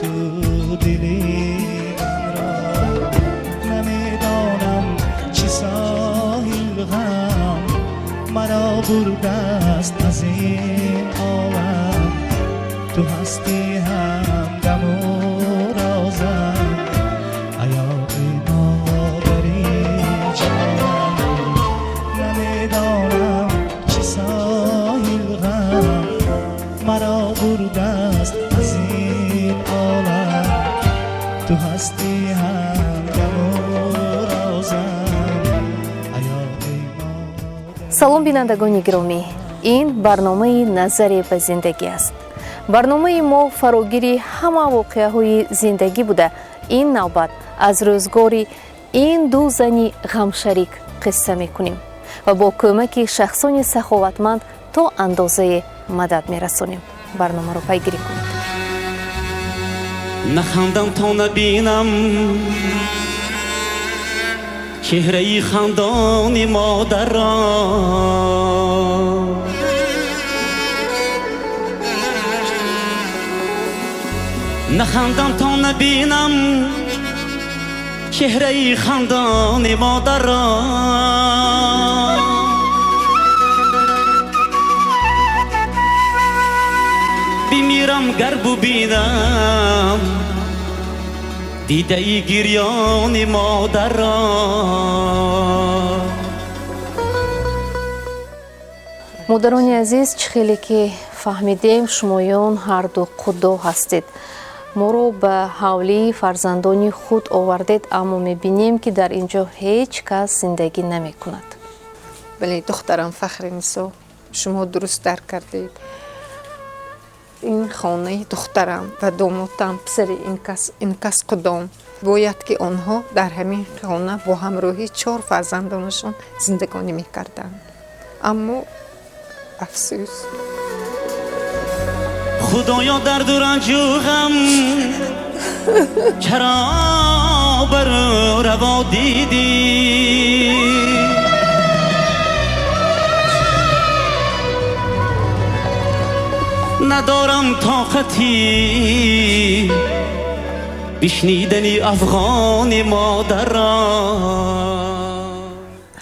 Ту дили манро. Намедонам, чӣ соҳил ғам маро бурдаст аз ин олам. Ту ҳастӣ ҳамдаму розам, аё эй модари ҷонам. Намедонам, чӣ соҳил ғам маро бурдаст аз ин олам. Ту ҳастӣ ҳамдаму розам, аё эй модар. Салом, бинандагони гиромӣ! Ин барномаи «Назаре ба зиндагӣ» аст. Барномаи мо фарогири ҳама воқеаҳои зиндагӣ буда, ин навбат аз рӯзгори ин ду зани ғамшарик қисса мекунем ва бо кӯмаки шахсони саховатманд то андозае мадад мерасонем. Барномаро пайгирӣ кунед. Нахандам, то набинам чеҳраи хандони модарро. Нахандам, то набинам чеҳраи хандони модарро. Бимирам, гар бубинам дидаи гирёни модарро. Модарони азиз, чӣ хеле ки фаҳмидем, шумоён ҳарду қудо ҳастед. Моро ба ҳавлии фарзандони худ овардед, аммо мебинем, ки дар ин ҷо ҳеҷ кас зиндагӣ намекунад. Бале, духтарам Фахринисо, шумо дуруст дарк кардед. Ин хонаи духтарам ва домотам, писари ин кас қудом. Бояд ки онҳо дар ҳамин хона бо ҳамроҳии чор фарзандонашон зиндагонӣ мекарданд, аммо афсӯс. Худоё, дарду ранҷу ғам чаро бар ӯ раво дидӣ? Надорам тоқати бишнидани афғони модарро.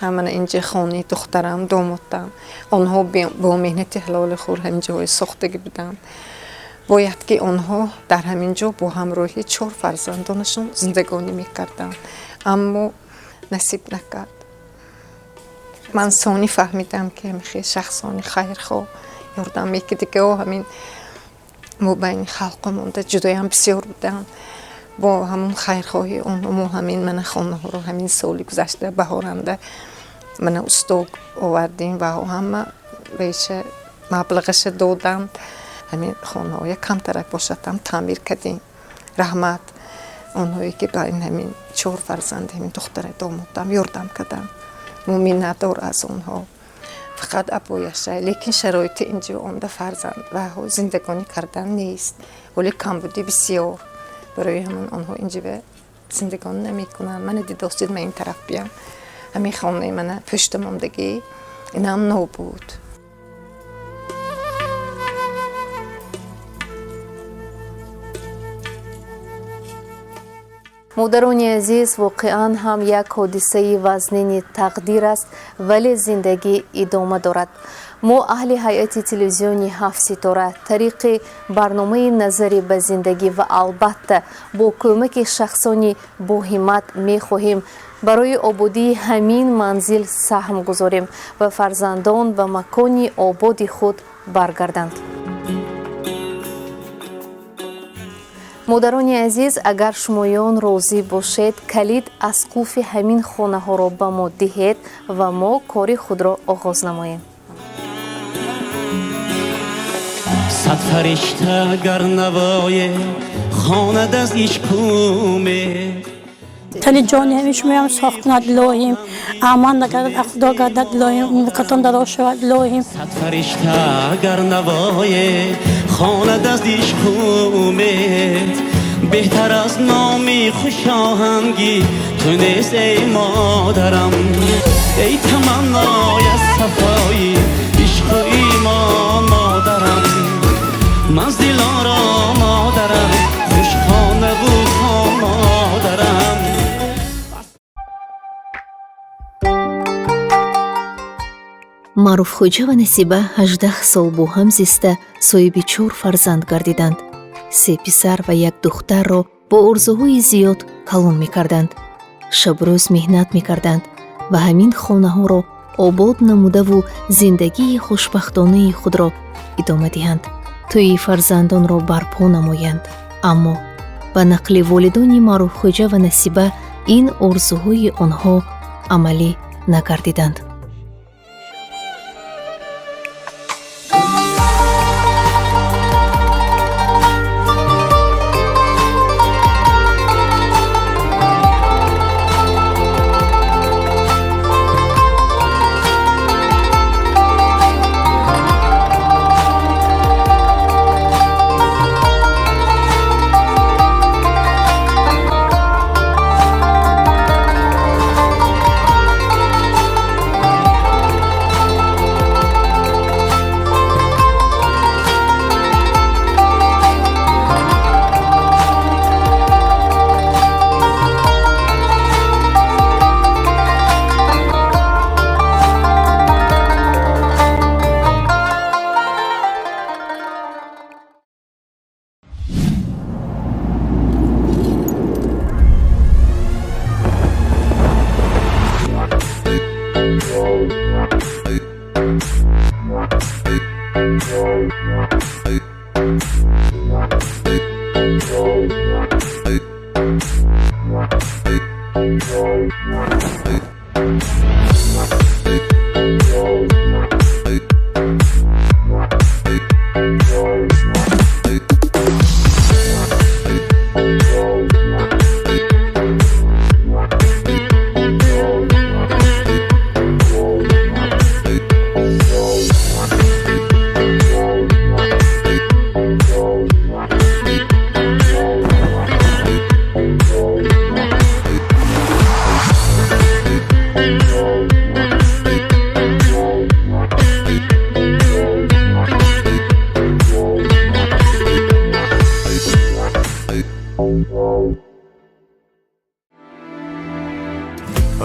Ҳамана инҷа хонаи духтарам, домотам. Онҳо бо меҳнати ҳалоли худ ҳамин ҷоҳои сохтагӣ буданд. Бояд ки онҳо дар ҳамин ҷо бо ҳамроҳии чор фарзандонашон зиндагонӣ мекарданд, аммо насиб накард. Ман сонӣ фаҳмидам, ки ҳамихел шахсони хайрхоҳ ёрдам мекидигао ҳамин мобайни халқо монда ҷудоям бисёр буданд. Бо ҳамун хайрхоҳии онҳо мо ҳамин мана хонаҳоро ҳамин соли гузашта баҳоранда мана усто овардем ва ҳама веша маблағаша доданд. Ҳамин хонаҳоя камтарак бошад ҳам таъмир кардем. Раҳмат онҳое, ки ба ин ҳамин чор фарзанди ҳамин духтара домотам ёрдам карданд. Мо миннатдор аз онҳо. Фақат абояша, лекин шароити инҷо онда фарзанд ва зиндагонӣ кардан нест. Ҳоли камбудӣ бисёр, барои ҳамон онҳо инҷо зиндагонӣ намекунанд. Мана дидостид, ман ин тараф биям, ҳамин хонаи мана пушта мондагӣ, инам нобуд. Модарони азиз, воқеан ҳам як ҳодисаи вазнини тақдир аст, вале зиндагӣ идома дорад. Мо, аҳли ҳайати телевизиони «Ҳафт ситора», тариқи барномаи «Назаре ба зиндагӣ» ва албатта бо кӯмаки шахсони боҳиммат мехоҳем барои ободии ҳамин манзил саҳм гузорем ва фарзандон ба макони ободи худ баргарданд. Модарони азиз, агар шумоён розӣ бошед, калид аз қулфи ҳамин хонаҳоро ба мо диҳед ва мо кори худро оғоз намоем. Сад фаришта гар навое хонад аз ишқуме. Тани ҷони ҳамин шумоям соф кунад илоҳим, аман нагардад, аз Худо гардад илоҳим, умркатон дароз шавад илоҳим. Сад фаришта гар навое хонад аз ишқумед, беҳтар аз номи хушоҳангӣ ту нест, эй модарам. Эй таманнои аз сафои ишқу имон, модарам, манзилоро, модарам, хуш. Маъруфхоҷа ва Насиба 18 сол бо ҳам зиста соҳиби чор фарзанд гардиданд. Се писар ва як духтарро бо орзуҳои зиёд калон мекарданд. Шабрӯз меҳнат мекарданд ва ҳамин хонаҳоро обод намудаву зиндагии хушбахтонаи худро идома диҳанд, тӯйи фарзандонро барпо намоянд. Аммо ба нақли волидони Маъруфхоҷа ва Насиба ин орзуҳои онҳо амалӣ нагардиданд.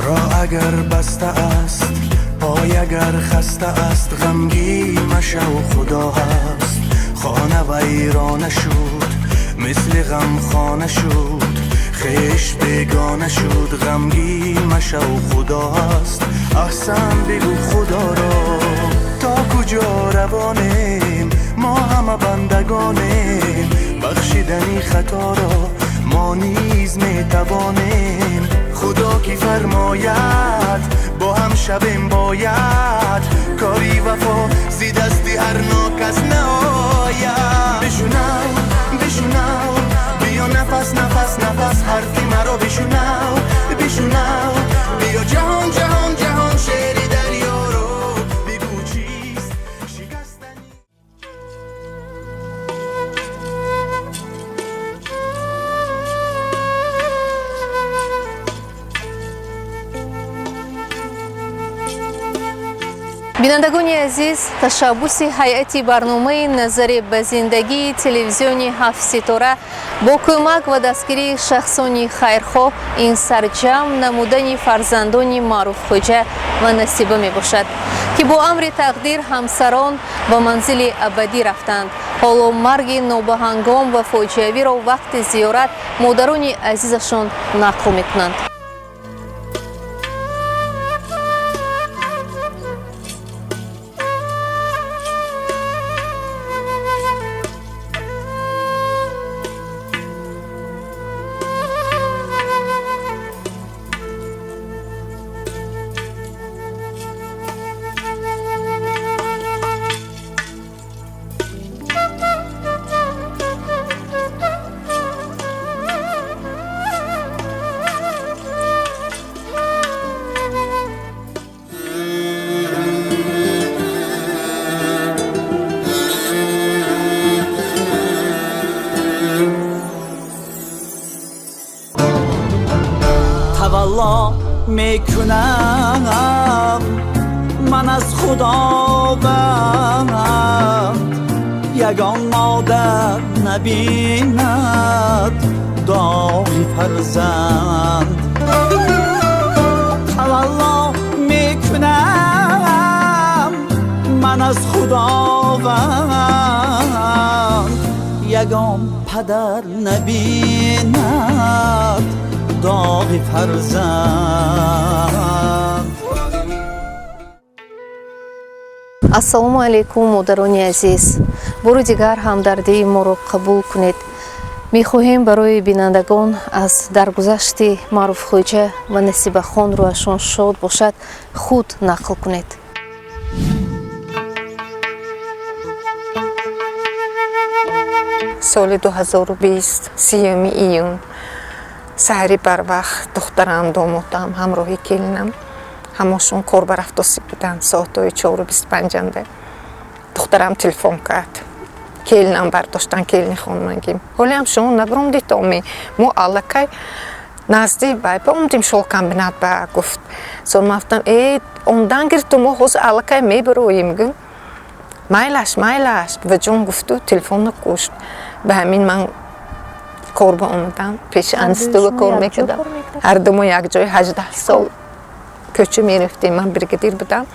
را اگر بسته است، پای اگر خسته است، غمگین مشو خدا هست. خانه ویرانه شد، مثل غم خانه شد، خویش بیگانه شد، غمگین مشو خدا هست. احسن بگو خدا را تا کجا روانیم، ما همه بندگانیم، بخشیدنی خطا را ما نیز میتوانیم. خدا کی فرماید با هم شبیم باید، کاری وفا زی دستی هر ناکس نآید. بشنو بشنو بیا نفس نفس نفس حرفی مرا بشنو بشنو، بیا جهان جهان جهان شعری دریا رو بگو چیست شکستنی. Бинандагони азиз, ташаббуси ҳайати барномаи «Назаре ба зиндагии» телевизиони «Ҳафт ситора» бо кӯмак ва дастгирии шахсони хайрхоҳ ин сарҷамъ намудани фарзандони Маъруфхоҷа ва Насиба мебошад, ки бо амри тақдир ҳамсарон ба манзили абадӣ рафтанд. Ҳоло марги нобаҳангом ва фоҷиавиро вақти зиёрат модарони азизашон нақл мекунанд. Тавалло мекунам ман аз Худованд, ягон модар набинад доғи фарзанд. Тавалло мекунам. Ягон падар набинад доғи фарзанд. Ассалому алайкум, модарони азиз. Бори дигар ҳамдардии моро қабул кунед. Мехоҳем барои бинандагон аз даргузашти Маъруфхоҷа ва Насибахон, рӯҳашон шод бошад, худ нақл кунед. Соли 2020, 30 июн, саҳари барвақт духтарам, домотам ҳамроҳи келинам ҳамошон кор барафтосӣ буданд. Соатҳои 4:25-анда духтарам телефон кард, келинам бардоштан. Келини хонмангим: «Ҳолиам шумо набиромдед оми? Мо аллакай назди вай ба омдим, шолкомбинат ба», гуфт. Сон ман гуфтам: «Э, омдан гирту, мо ҳозир аллакай мебироем». Гум: «Майлаш, майлаш, буваҷон», гуфту телефонро кушт. Ба ҳамин ман кор ба омадам, пеши институт кор мекардам. Ҳарду мо якҷоя 18 сол кӯча мерафтем. Ман бригадир будам,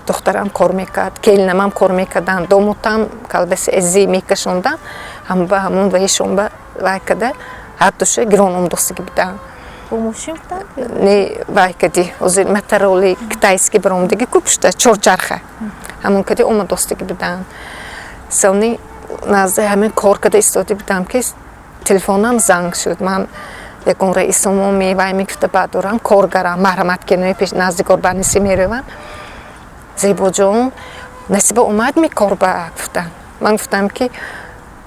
духтарам кор мекард, келинамам кор мекарданд, домотам колбаса эзи мекашондам. Ҳамба ҳамон ваишонба вай када, ҳардуша гирон омдосигӣ буданд. Бо мошин буданд? Не, вай кади, ҳозир мотороллери китайский баромдиги ку, пушта чорчарха, ҳамон кади омадостигӣ буданд. Сони назди ҳамин кор када истода будам, ки телефонам занг шуд. Ман ягон раисомо мевай мегуфта, баъд дорам коргарам марҳамат кинои пеш назди горбаниси мераванд. «Зебоҷон, Насиба омад ми корба?» гуфтанд. Ман гуфтам, ки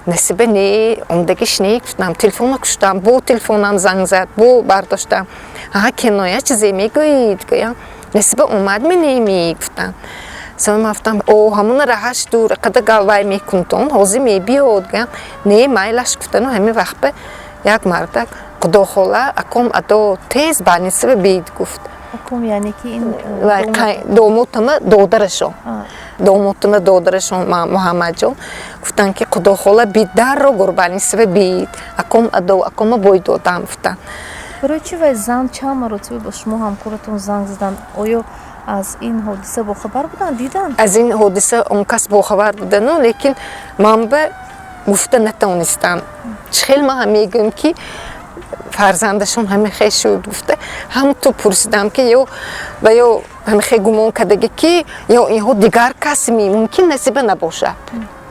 Насиба не, омдагиш не, гуфтам. Телефонро куштам. Бо телефонам занг зад, бо бардоштам. «Ҳа, киноя чизе мегӯед?» гӯям. «Насиба омад ми неми?» гуфтам. Сони ман гуфтам: «О, ҳамона раҳаш дур қада галвай мекунтон, ҳозир мебиёд», гӯям. «Не, майлаш», гуфтану ҳамин вақт ба як мардак: «Худохола, аком адо, тез больница бид», гуфт. Аком, яъне ки ин? Домотама додарашон, домотама додарашон Муҳаммадҷон гуфтанд, ки худохола, бид, дарро горбольница бид, аком адо, акома бой додам, гуфтанд. Барои чӣ вай зан чанд маротиба ба шумо, ҳамкоратон, занг заданд? Оё аз ин ҳодиса бохабар буданд, диданд? Аз ин ҳодиса он кас бохабар будану, лекин ман ба гуфта натавонистам. Чӣ хел ман ҳам мегӯям, ки фарзандашон ҳамин хел шуд гуфта. Ҳам ту пурсидам, ки ё ва ё ҳамин хел гумон кардагӣ, ки ё инҳо дигар касми, мумкин Насиба набошад,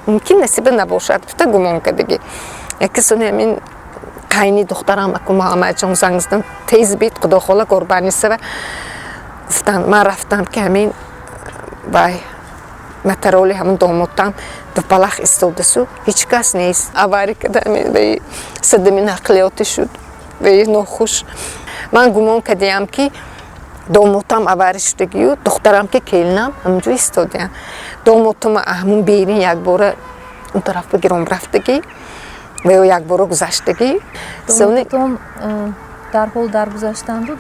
мумкин Насиба набошад гуфта гумон кардагӣ. Яке сони ҳамин қайни духтарам аку Муҳаммадҷон занг задам: «Тез бит, худохола, горбольница ва», гуфтанд. Ман рафтам, ки ҳамин вай мотороллери ҳамон домотам дупалах истодасу, ҳеҷ кас нест. Авария када, ҳамин садами нақлиётӣ шуд ваи нохуш. Ман гумон кардиям, ки домотам авария шудагию, духтарам, ки келинам ҳаминҷо истодиям. Домотама ҳамун берин якбора он тараф ба гиром рафтагӣ ва ё якбора гузаштагӣ. Дарҳол даргузаштанду?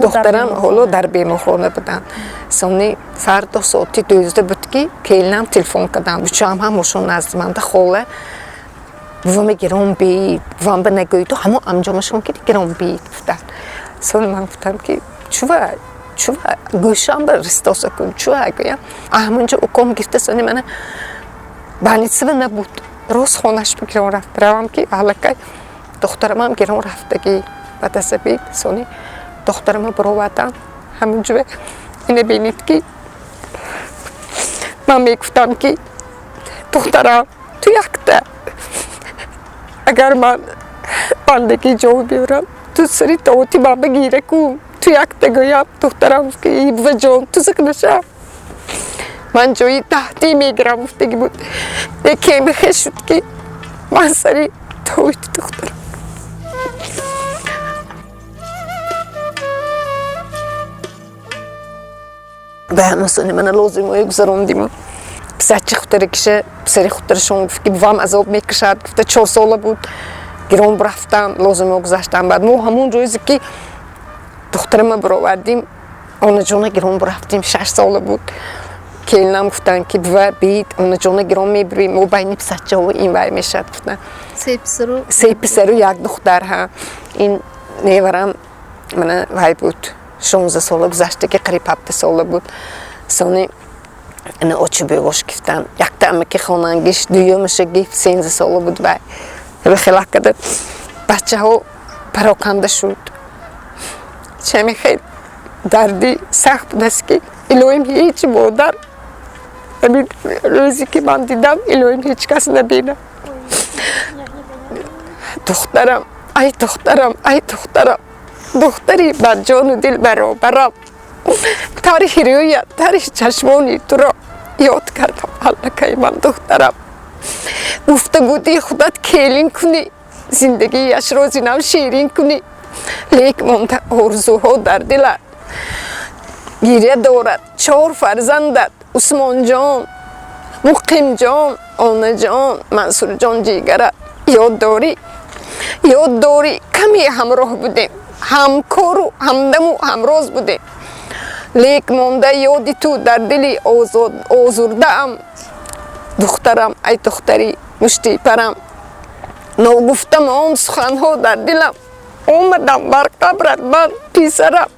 Духтарам ҳоло дар беморхона буданд. Сони фардо соати 12 буд, ки келинам телефон кардам. Бучаам ҳамошон назди манда: «Хола, буваме гиром бид, бувам ба нагӯиду, ҳамон анҷомашон ки гиром бид», гуфтанд. Сони ман гуфтам, ки чува, чува, гӯшам ба ристоса кун, чува, гӯям. Ҳамонҷо уком гирифта, сони мана больница ва набуд, рост хонаш ба гирон рафт. Равам, ки аллакай духтарамам гирон рафтагӣ баъд аз обед. Сони духтарама баровардам ҳамонҷо. Ина бинед, ки ман мегуфтам, ки духтарам, ту якта, агар ман бандагӣ ҷой биёрам, ту сари тоати ман бигира ку, ту якта, гӯям. Духтарам гуфт, ки буваҷон, ту зиқ наша, ман ҷои таҳтӣ мегирам, гуфтагӣ буд. Яке мехе шуд, ки ман сари тоити духтарам. Ба ҳамон сони мана лозимое гузарондиму писарчи хутара киша, писари хутарашон гуфт, ки бувам азоб мекашад, гуфта, 4 сола буд. Гирон рафтам, лозимо гузаштам. Баъд мо ҳамон рӯзе, ки духтарама баровардим, онаҷона гирон рафтим, 6 сола буд. Келинам гуфтанд, ки бува, бид, онаҷона гирон мебирем, мо байни писарчаҳо ин вай мешавад, гуфтанд. Се писару? Се писару як духтар. Ҳа, ин неварам мана вай буд, 16 сола гузаштаги, қариб 17 сола буд. Сони Ана очи бевош гифтан. Якта амаки хонангиш, дуюмаша гифт, 13 сола буд вай. Хелак када бачаҳо пароканда шуд. Чами хел дарди сахт будаст ки илоҳим ҳеҷ модар ҳамин рӯзе ки ман дидам, илоҳим ҳеҷ кас набинад. Духтарам, ай духтарам, ай духтарам, духтари бар ҷону дил баробарам, таърихи рӯят, таърихи чашмони туро ёд кардам. Аллакай ман духтарам, гуфта будӣ худат келин кунӣ, зиндагиашро зинам ширин кунӣ, лек монда орзуҳо дар дилат гиря дорад. Чор фарзандат Усмонҷон, Муқимҷон, Онаҷон, Мансурҷон ҷигарат ёд дорӣ, ёд дорӣ, каме ҳамроҳ будем, ҳамкору ҳамдаму ҳамроз будем, лек монда ёди ту дар дили озурдаам. Духтарам, ай духтари мушти парам, ногуфта монд суханҳо дар дилам, омадам бар қабрат ман писарам,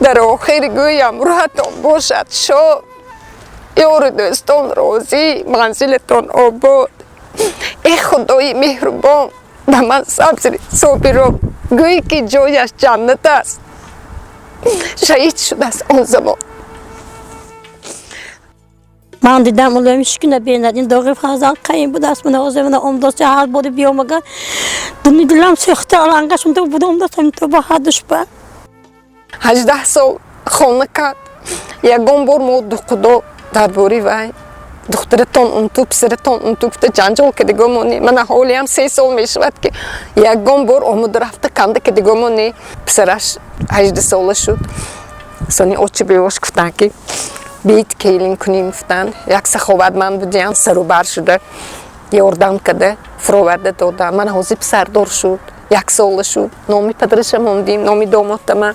дар охир гӯям рӯҳатон бошад шод, ёру дӯстон розӣ, манзилатон обод. Э худои меҳрубон, ба ман сабри собиро, гӯй ки ҷояш ҷаннат аст, шаҳид шудааст он замон. Ман дидам улоим ҳеч набинад ин доғи фарзанд қайин будааст. Мана ҳозир мана омдост ҳар бори биёмага дуни дилам сӯхта аланга шунда буда омдост ҳамин то ба ҳадуш ба 18 сол хона кард. Ягон бор мо духудо дар бори вай духтаратон унту, писаратон унту гуфта ҷанҷол кардагомоне. Мана ҳолиам 3 сол мешавад ки ягон бор омода рафта канда кардагомоне. Писараш 18 сола шуд. Сони очи бевош гуфтанд ки бит келин кунем гуфтанд. Як саховатманд будиям, сарубар шуда ёрдам карда фуроварда додам. Мана ҳозир писардор шуд, 1 сола шуд. Номи падараша мондим, номи домотама.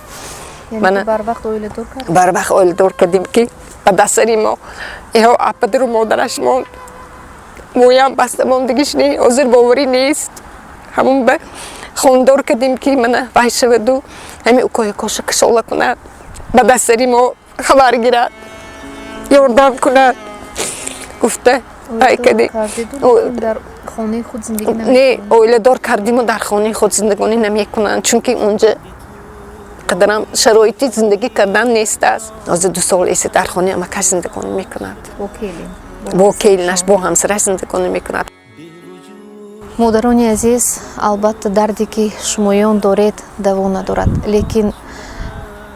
Мана барвақт оиладор кардем. Барвақт оиладор кардем ки ба дастари мо иҳо падару модараш монд, моям баста мондагиш не, ҳозир боварӣ нест. Ҳамон ба хондор кардем ки мана вай шаваду ҳами укоякоша кашола кунад, ба дастари мо хабар гирад, ёрдам кунад гуфта вай кардем. Дар хонаи худ зиндагӣ не, оиладор кардиму дар хонаи худ зиндагонӣ намекунанд, чунки унҷа қадарам шароити зиндагӣ кардан нест аст. Ҳозир 2 сол эси дар хонаи амакаш зиндагонӣ мекунад. Бо келинаш, бо ҳамсараш зиндагонӣ мекунад. Модарони азиз, албатта дарде ки шумоён доред даво надорад, лекин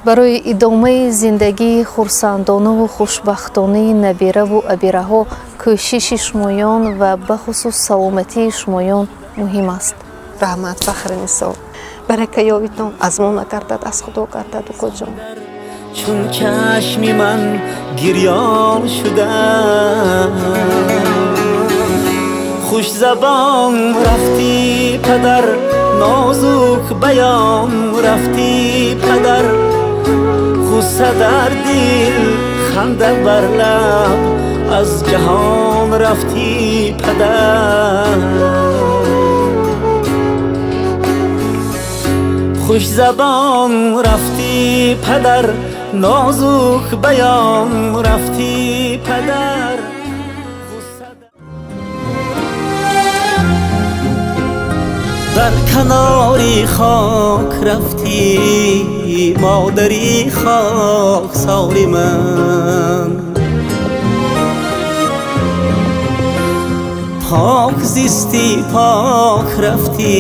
барои идомаи зиндагии хурсандонаву хушбахтонаи набираву абираҳо кӯшиши шумоён ва бахусус саломатии шумоён муҳим аст. Раҳмат, Фахри Нисо, баракаёвитон аз мо нагардад, аз Худо гардад. Укоҷон, чун чашми ман гирён шуда, хушзабон рафтӣ падар, нозук баён рафтӣ падар, ғусса дар дил, ханда бар лаб, аз ҷаҳон рафтӣ падар. Хушзабон рафтӣ падар, нозук баён рафтӣ падар. Дар канори хок рафтӣ модари хоксори ман, пок зистӣ пок рафтӣ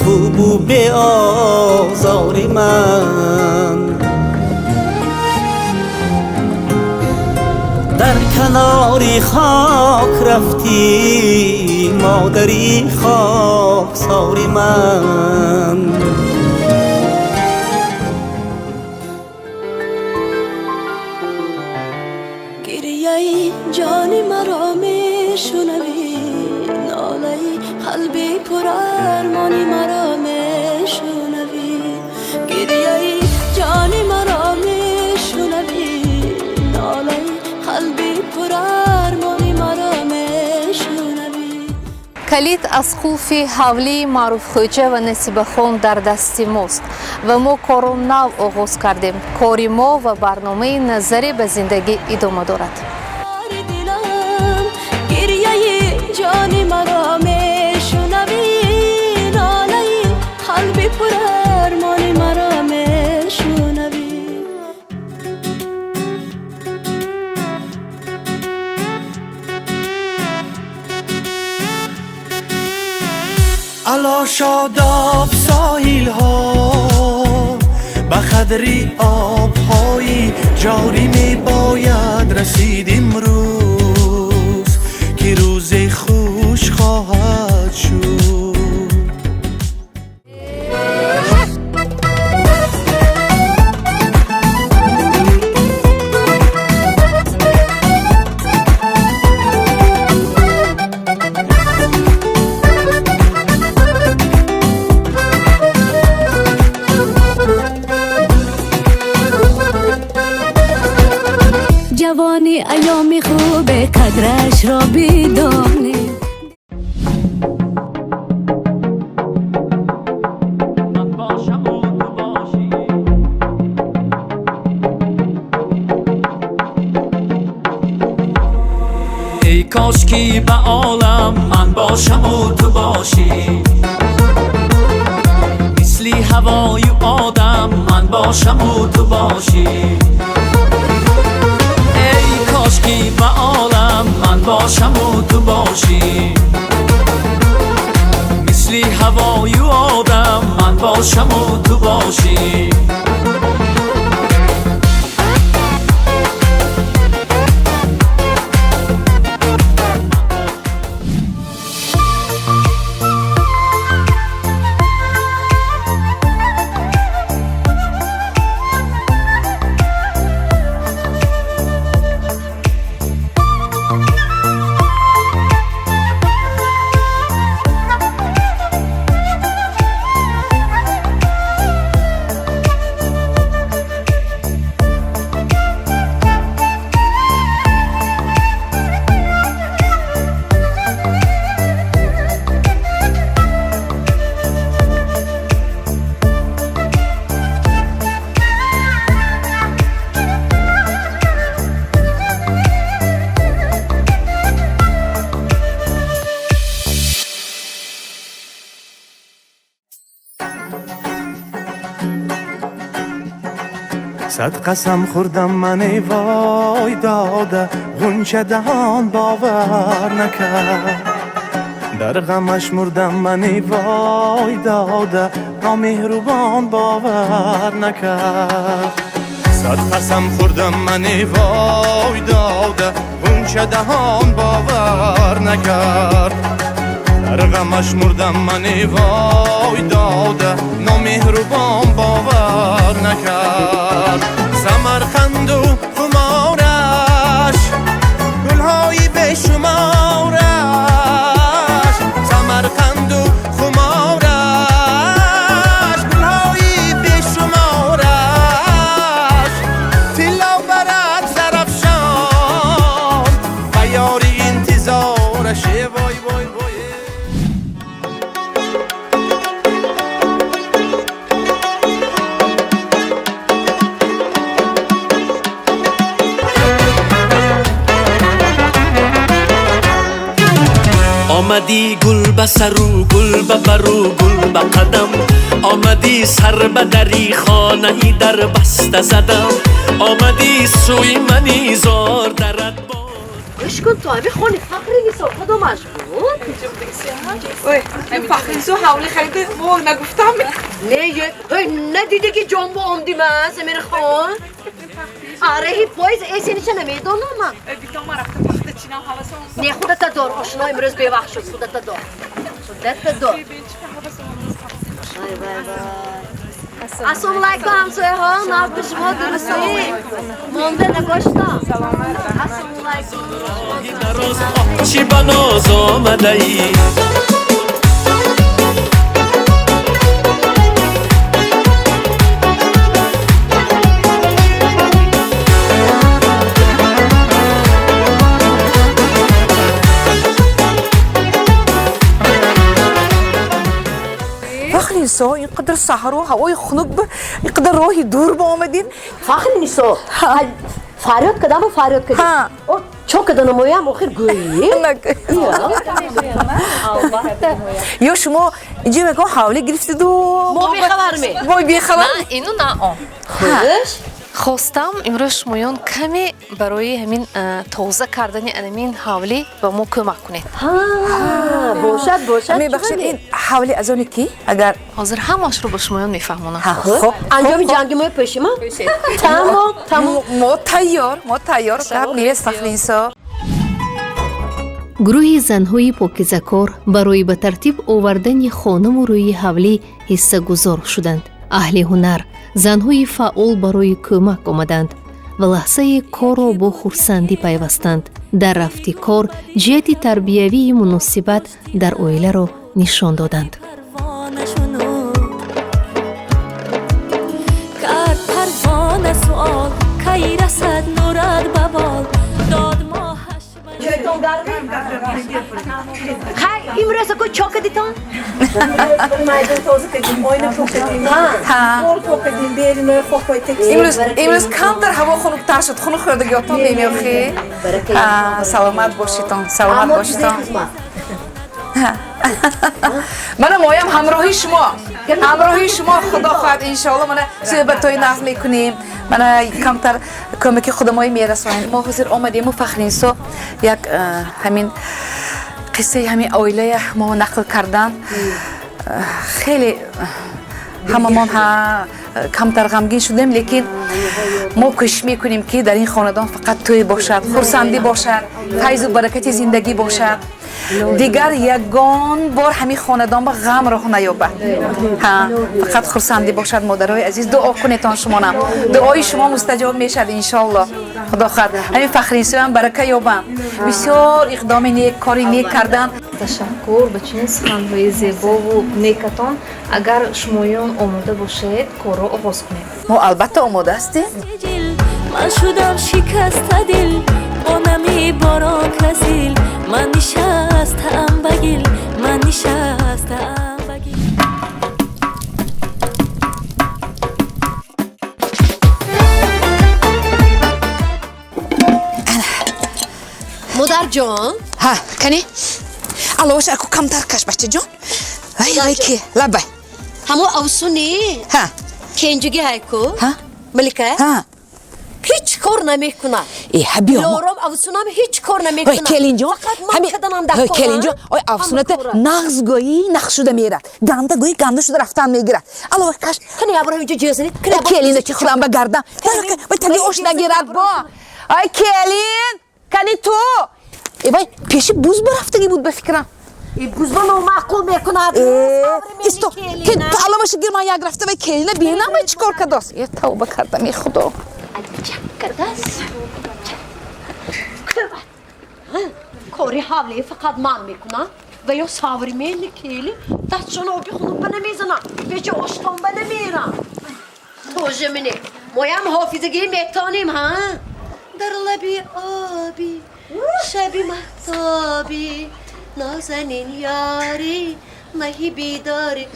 хубу беозори ман. Дар канори хок рафтӣ модари хоксори ман. Гиряи ҷони маро мешунавӣ, нолаи қалби пурармони маро мешунавӣ. Гиряи ҷони маро мешунавӣ, нолаи қалби пурармони маро мешунавӣ. Калид аз қулфи ҳавлии Маъруфхӯҷа ва Насибахон дар дасти мост ва мо корро нав оғоз кардем. Кори мо ва барномаи Назаре ба зиндагӣ идома дорад. Дилам гирьяи ҷони маро мешунавӣ, нолаи қалби пурармони маро мешунавӣ. Ало шодоб соҳилҳо ба қадри обҳои ҷорӣ мебояд расид имрӯз, ки рӯзе хуш хоҳад шуд. Ҷавонӣ айёми хубе, қадрашро бидонӣ. Ман бошаму ту бошӣ. Эй кошки ба олам ман бошаму ту бошӣ, мисли ҳавою одам ман бошаму ту бошӣ. Эй кошки ба олам ман бошаму ту бошӣ, мисли ҳавою одам ман бошаму ту бошӣ. Сад қасам хӯрдам ман, эй вой дода, ғунча даҳон бовар накард. Дар ғамаш мурдам ман, эй вой дода, номеҳрубон бовар накард. Сад қасам хӯрдам ман, эй вой дода, ғунча даҳон бовар накард. Дар ғамаш мурдам ман, эй вой дода, номеҳрубон бовар накард. Самарқанду хумораш, гулҳои бешумораш, Самарқанду хумораш, гулҳои бешумораш, тилло барад Зарафшон ба ёри интизораш. Вой вой вой. Омадӣ гул ба сару гул ба бару гул ба қадам, омадӣ сар ба дари хонаи дар баста задам, омадӣ сӯи мани зор дарат боз. Гӯш кун, ту ҳами хони Фахри Нисо кадомаш буд? Ой, Фахринисо ҳавли харида, мо нагуфтам. Не, ҳой, надидаги ҷонбо омди ман, Самира хон. Ареҳи поиз эсениша намедонам ман. Битом ман рафта пахта чинам, ҳавасам. Не, худата дор, ошно имрӯз бевақт шуд, худата дор. Худата дор. Вай, вай, вай. Ассалому алайкум, ҳамсояҳо, навби шумо дурустӣ? Монда набоштам. Ассалому алайкум. Дароз чӣ ба ноз омадаӣ? Фахринисо, инқадар саҳро, ҳавои хунук, инқадар роҳи дур ба омадем. Фахринисо, фарёд кардам, фарёд кардем. Чо када намоям, охир гӯӣ? Ё шумо инҷо мегӯ ҳавлӣ гирифтиду? Мо бехабар ме? Мо бехабар. На ину, на он. Хуш? Хостам имрӯз шумоён каме барои ҳамин тоза кардани анамин ҳавлӣ ба мо кӯмак кунед. Бошад, бошад. Мебахшед, ин ҳавлӣ аз оне ки? Агар ҳозир ҳамаашро ба шумоён мефаҳмонам. Хуб, анҷоми ҷанги мо пешима? Тамом, тамом. Мо тайёр, мо тайёр. Гап нест, Фахринисо. Гурӯҳи занҳои покизакор барои ба тартиб овардани хонаву рӯи ҳавлӣ ҳиссагузор шуданд. Аҳли ҳунар, занҳои фаъол барои кӯмак омаданд ва лаҳзаи корро бо хурсандӣ пайвастанд. Дар рафти кор ҷиҳати тарбиявии муносибат дар оиларо нишон доданд. Хай, имрӯз ку чо кардитон? Майдон тоза кардим, оина пок кардим, пол пок кардим, беринои хокҳои текстил. Имрӯз камтар ҳаво хунуктар шуд, хунук хӯрдагиётон немеохӣ? Саломат бошитон, саломат бошитон. Мана моям ҳамроҳи шумо, ҳамроҳи шумо, худо хоҳад, иншоалло, мана суҳбатҳои нағз мекунем, мана камтар кӯмаки худамои мерасонем. Мо ҳозир омадему, Фахринисо, як ҳамин қиссаи ҳамин оилая мо нақл кардан, хеле ҳамамон камтар ғамгин шудем, лекин мо кӯшиш мекунем, ки дар ин хонадон фақат тӯй бошад, хурсандӣ бошад, файзу баракати зиндагӣ бошад. Дигар ягон бор ҳамин хонадон ба ғам роҳ наёбад. Фақат хурсандӣ бошад. Модарои азиз, дуо кунетон, шумонам дуои шумо мустаҷоб мешавад, иншоалло, худо хоҳад. Ҳамин Фахринисоям барака ёбам, бисёр иқдоми нек, кори нек кардан. Ташаккур ба чунин суханҳои зебову некатон. Агар шумоён омода бошед, корро оғоз кунем. Мо албатта омода ҳастем. Ман шудам шикастадил, бо нами борон касил, ман нишастаам ба гил, ман нишастаам ба гил. Модарҷон. Ҳа, кани? Аллош, аку камтар каш, бачаҷон. Вай, вай, ки? Лабай. Ҳамо авсуни? Ҳа. Кенҷуги ҳайку? Ҳа. Малика? Ҳа. Ҳеҷ кор намекунад. Э, ҳа, биё. Ёром авсунам ҳеҷ кор намекунад. Ой, келинҷон. Фақат ман каданам дар кор. Келинҷон, ой, авсуната нағз гӯӣ, нағз шуда мерад. Ганда гӯӣ, ганда шуда рафтан мегирад. Алло, каш. Кани абра инҷо ҷезанид. Келина чи худам ба гардам. Вай, таги ош нагирад бо. Ай, келин, кани ту. Э, вай, пеши буз барафтагӣ буд, ба фикрам. Бузба номаъқул мекунад. Исто, ки ту аллаваша гир, ман як рафта вай келина бинам, вай чӣ кор кардост. Е, тавба кардам, е худо. Кардааст. Кори ҳавле фақат ман мекунам ва ё савримени кели дастшон оби хунук ба намезанам, пеши оштон ба намерам. Боже мине, моям ҳофизагӣ метонем, ҳа? Дар лаби оби, шаби маҳтоби, нозанин ёри, маҳи бедори.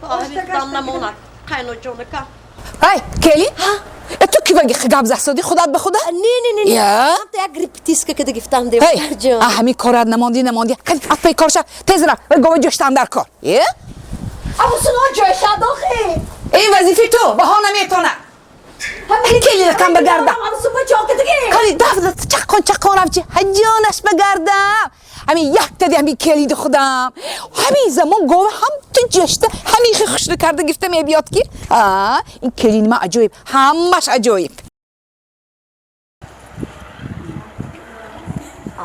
Оҳ, намонад, қайноҷонака. Ай, келин? Ту ки ваги гап засоди худат ба худа? Не, не, не. Я? Як репетиска када гифтам де, модарҷон. А ҳамин корат намонди, намонди. Апай кор ша, тез раф, вай гова ҷоштан дар кор. Е? Абусуно ҷойшад охи. Ин вазифаи ту, баҳо наметонад. Келина кам багардам. Абусума чо кадаги? Кали даф чақон чақон рафчи, ҳаҷонаш багардам. Ҳамин яктади ҳамин келиди худам. Ҳамин замон гова ҳам ту ҷошта, ҳамин хи хушну карда гифта мебиёд ки. А, ин келини ман аҷоиб, ҳамаш аҷоиб.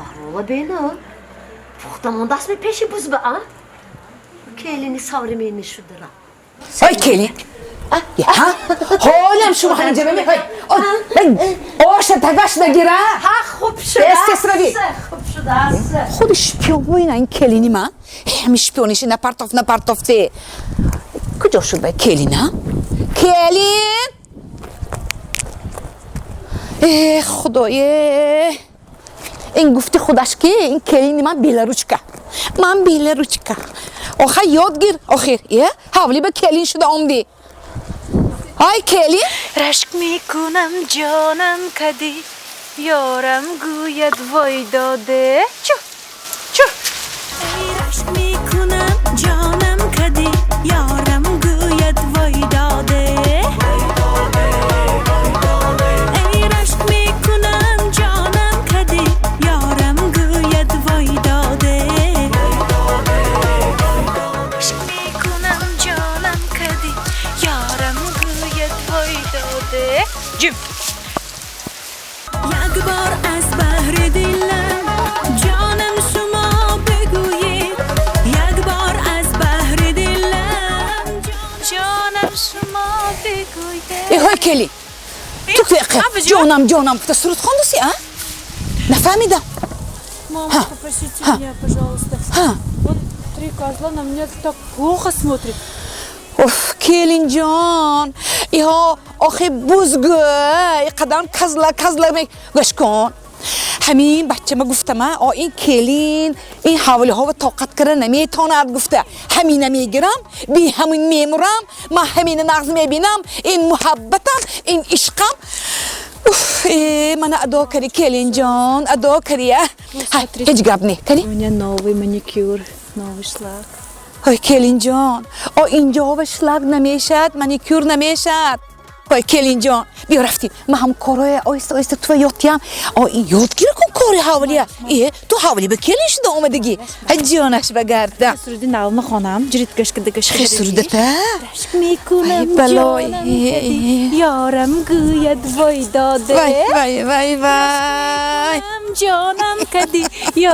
Аҳвола бена. Пухта мондастми пеши бузба, а? Келини савримени шудара. Ой, келин. Ҳа? Ҳолам шумо ҳамин ҷа мехоҳед. Оша тагаш нагира. Ҳа, хуб шудааст. Тез рави. Хуб шудааст. Худи шпион боина ин келини ман. Ҳамин шпиониши напартоф напартофте. Куҷо шуд вай келина? Келин! Э, худое! Ин гуфти худаш ки ин келини ман беларучка. Ман беларучка. Оха ёд гир, охир, е? Ҳавли ба келин шуда омдӣ. Ай келин? Рашк мекунам ҷонам кадӣ, ёрам гӯяд вой доде. Чу, чу. Рашк мекунам ҷонам кадӣ, ёрам гӯяд вой доде. Эй рашк мекунам ҷонам кадӣ, ёрам гӯяд вой доде. Рашк мекунам ҷонам кадӣ, ёрам гӯяд вой доде. Ҷим. Як бор аз баҳри дилам ҷонам шумо бигӯед, як бор аз баҳри дилам ҷонам шумо бигӯед. Эй ҳой келин. Ту ки ҷонам ҷонам гуфта суруд хондуси, а? Нафаҳмидам. Мамочка, простите меня, пожалуйста. Вот три козла на меня так плохо смотрят. Оф, келинҷон, иҳо охи бузгӯ, и қадарам козла козла гӯш кун. Ҳамин бачама гуфтама, о ин келин ин ҳавлиҳоро тоқат кара наметонад гуфта. Ҳамина мегирам, би ҳамин мемурам, ман ҳамина нағз мебинам, ин муҳаббатам, ин ишқам. Уф, мана адо кари, келинҷон, адо кари, а? Ҳеҷ гап не, кани? У меня новый маникюр, новый шлак. Ой, келинҷон, о инҷова шлак намешад, маникюр намешад. Ой, келинҷон, биё рафтим. Ман ҳам корҳоя оҳиста оҳиста туа ёд диҳам. О, ин ёд гира кун кори ҳавлия. Э, ту ҳавли ба келин шуда омадагӣ. Ҳай ҷонаш ба гардам. Суруди навма хонам, ҷирит гашкада гашкада. Хе сурудата? Рашк мекунам балой. ҷонам кадӣ, ёрам гӯяд вой доде. Вай, вай, вай, вай. Ҷонам кадӣ,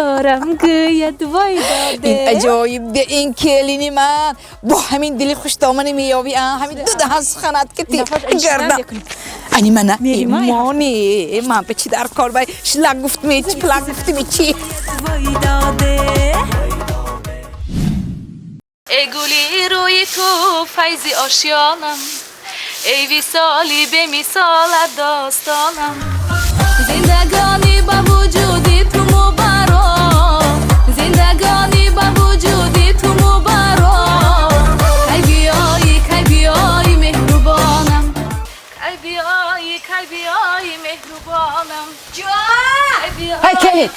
ёрам гӯяд вой доде. Ин аҷоиб де ин келини ман. Бо ҳамин дили хушдомани меёбӣ, а? Ҳамин ду даҳан суханат ки ти гардам. Ани мана, мони, ман ба чӣ дар кор бай? Шлак гуфтми, чӣ плак гуфтми, чӣ? Вой доде. Эй гули рӯи ту файзи ошёнам, эй висоли бемисолат достонам. Зиндагонӣ ба вуҷуди ту мубарок, зиндагонӣ ба вуҷуди ту мубарок. Кай биёӣ, кай биёӣ меҳрубонам, кай биёӣ, кай биёӣ меҳрубонам. Ҳай келин,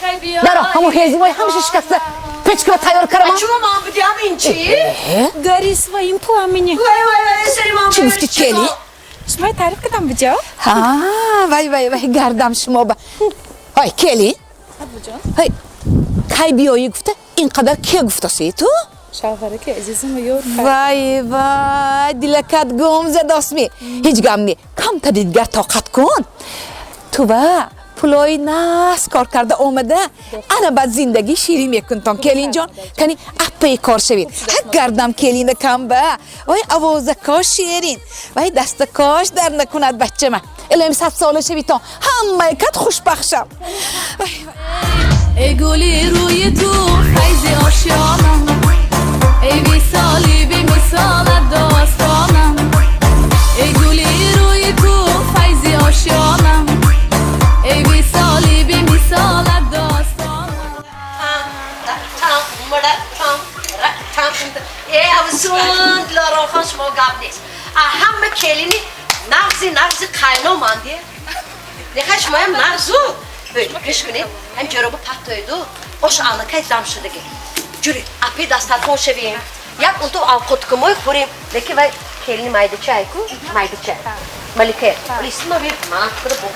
даро ҳамон ҳезимои ҳамаша шикаста печкаро тайёр карам. Чумо ман будиам ин чӣ? Гори своим пламени. Вай, вай, вай, сари ман Чӣ гуфтӣ, келин? Шумо таъриф кардам буҷо? Ҳа, вай, вай, вай, гардам шумо ба. Ҳай келин. Ҳай, кай биёӣ гуфта, ин қадар ке гуфтасӣ ту? Шавҳараки азизам ёр. Вай, вай, дилакат гум задосми. Ҳеҷ гап не, камтар дигар тоқат кун. Ту ва пулои нас кор карда омада, ана баъд зиндагӣ ширин мекунтон, келинҷон. Кани аппаи кор шавед. Ҳа гардам келина камба. Вай овозакош ширин. Вай дастакош дар накунад бачама. Илоҳим садсола шавитон. Ҳамаи кат хушбахшам. Эй гули рӯи ту файзи ошёнам, эй висоли бемисолат достонам. Эй гули рӯи ту файзи ошёнам, эй висоли бемисолат достонам. Э, авзун Дилоромхон, шумо гап нест. Ҳама келини нағзи нағзи қайно манди. Лехай шумоям нағзу. Гӯш кунед, ҳам ҷароба паттоиду ош аллакай зам шудаги. Ҷури, апи дастархон шавем. Як унту авқоткумой хӯрем. Лекин вай келини майдача айку, майдача. Малика, олисма вир ман кура боғ.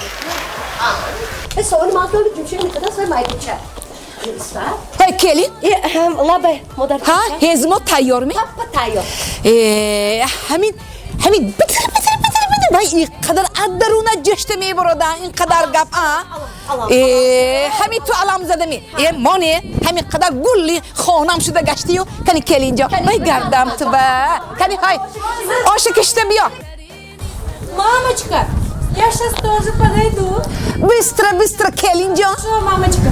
Э, сони ман толи ҷумшид мекардас вай майдача. Ҳай келин. Лабай, модар. Ҳа, ҳезимо тайёр ми? Папа тайёр. Э, ҳамин ҳамин битир битир битир битир вай ин қадар аз даруна ҷашта мебарода, ин қадар гап, а? Э, ҳамин ту алам задами. Э, моне, ҳамин қадар гулли хонам шуда гаштию, кани келинҷон. Вай гардам ту ба. Кани ҳай, оша кишта биё. Мамочка, я сейчас тоже подойду. Быстро, быстро, келинҷон. Хорошо, мамочка.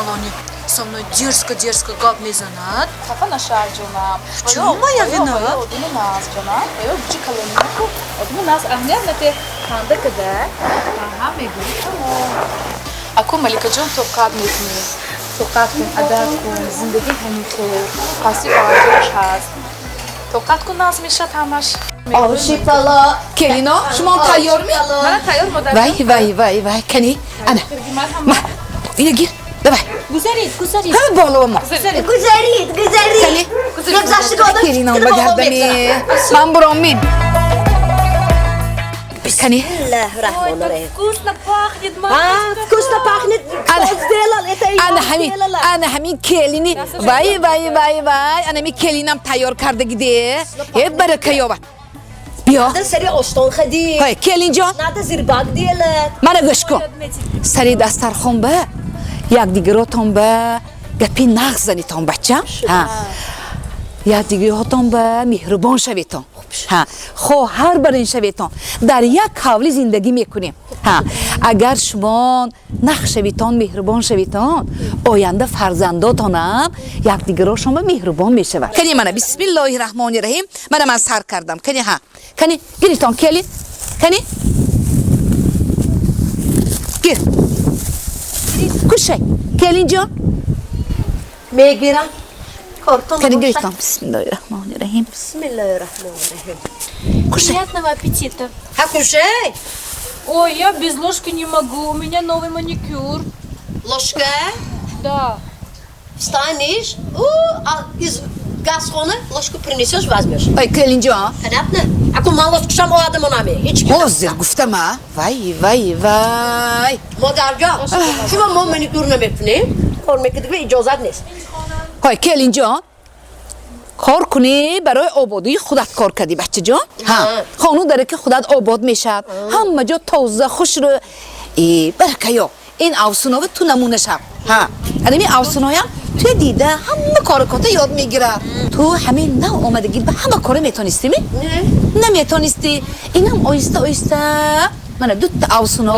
Калони со мной дерзко-дерзко гап мезанад. Хафа нашав, ҷонам. В чём моя вина? Одами наз, ҷонам. Ё бучи калони наку. Одами наз аҳамият нате ханда када. Ҳа, мегӯӣ тамом. Аку, Маликаҷон, тоқат мекунӣ. Тоқат кун, адат кун, зиндагӣ ҳамин хел. Пасти баландиаш ҳаст. Тоқат кун, наз мешад ҳамаш. Оши пало. Келино, шумо тайёрми? Мана тайёр, модар. Вай, вай, вай, вай, кани? Ана. Ма, ина гир. Давай. Гузарид, гузарид. Ҳа, боло мо. Гузарид, гузарид. Кани? Гузаштагона. Келино, ба гардами. Ман буроммин. Кани? Бисмиллаҳир-раҳмонир-раҳим. Вкусно пахнет, А, вкусно пахнет. Ана. Кто сделал? Это я Ана ҳамин, сделала. Ана ҳамин келини. Вай, вай, вай, вай. Ана ҳамин келинам тайёр кардагиде. Э, барака ёбад. Биё. Надо сари оштон ходить. Ҳой, келинҷон. Надо зирбак делать. Мана гӯш кун. Сари дастархон ба якдигаротон ба гапи нағз занитон, бачам. Ҳа. Якдигаротон ба меҳрубон шаветон. Ҳа. Хоҳар барин шаветон. Дар як ҳавлӣ зиндагӣ мекунем. Ҳа. Агар шумо нағз шавитон, меҳрубон шавитон, оянда фарзандотонам якдигарошон ба меҳрубон мешавад. Кани мана бисмиллоҳи раҳмони раҳим. Мана ман сар кардам. Кани ҳа. Кани гиритон келин. Кани гир. Кушай. Келинҷон. Мегирам. Кортон. Кани гиритон. Бисмиллоҳи раҳмони раҳим. Бисмиллаҳир-раҳмонир-раҳим. Приятного аппетита. Ҳа, кушай. Ой, я без ложки не могу, у меня новый маникюр. Ложка? Да. Встанешь, у, а из газхона ложку принесешь, возьмешь. Ой, келинҷон. Понятно? Аку ман ложкушам овардам онаме. Ҳеч ки. Ҳозир гуфтама. Вай, вай, вай. Модарҷон, шумо мо маникюр намекунем? Кор мекунед, иҷозат нест. Ҳой, келинҷон. Кор кунӣ барои ободии худат кор кардӣ, бачаҷон. Ҳа. Хону даре ки худат обод мешавад. Ҳама ҷо тоза, хушрӯ. Э, баракаё. Ин авсунова ту намуна шав. Ҳа. Анами авсуноям туя дида ҳама кору кота ёд мегирад. Ту ҳамин нав омадагӣ ба ҳама кора метонистӣ ми? Наметонистӣ. Инам оҳиста оҳиста мана дутта авсуно.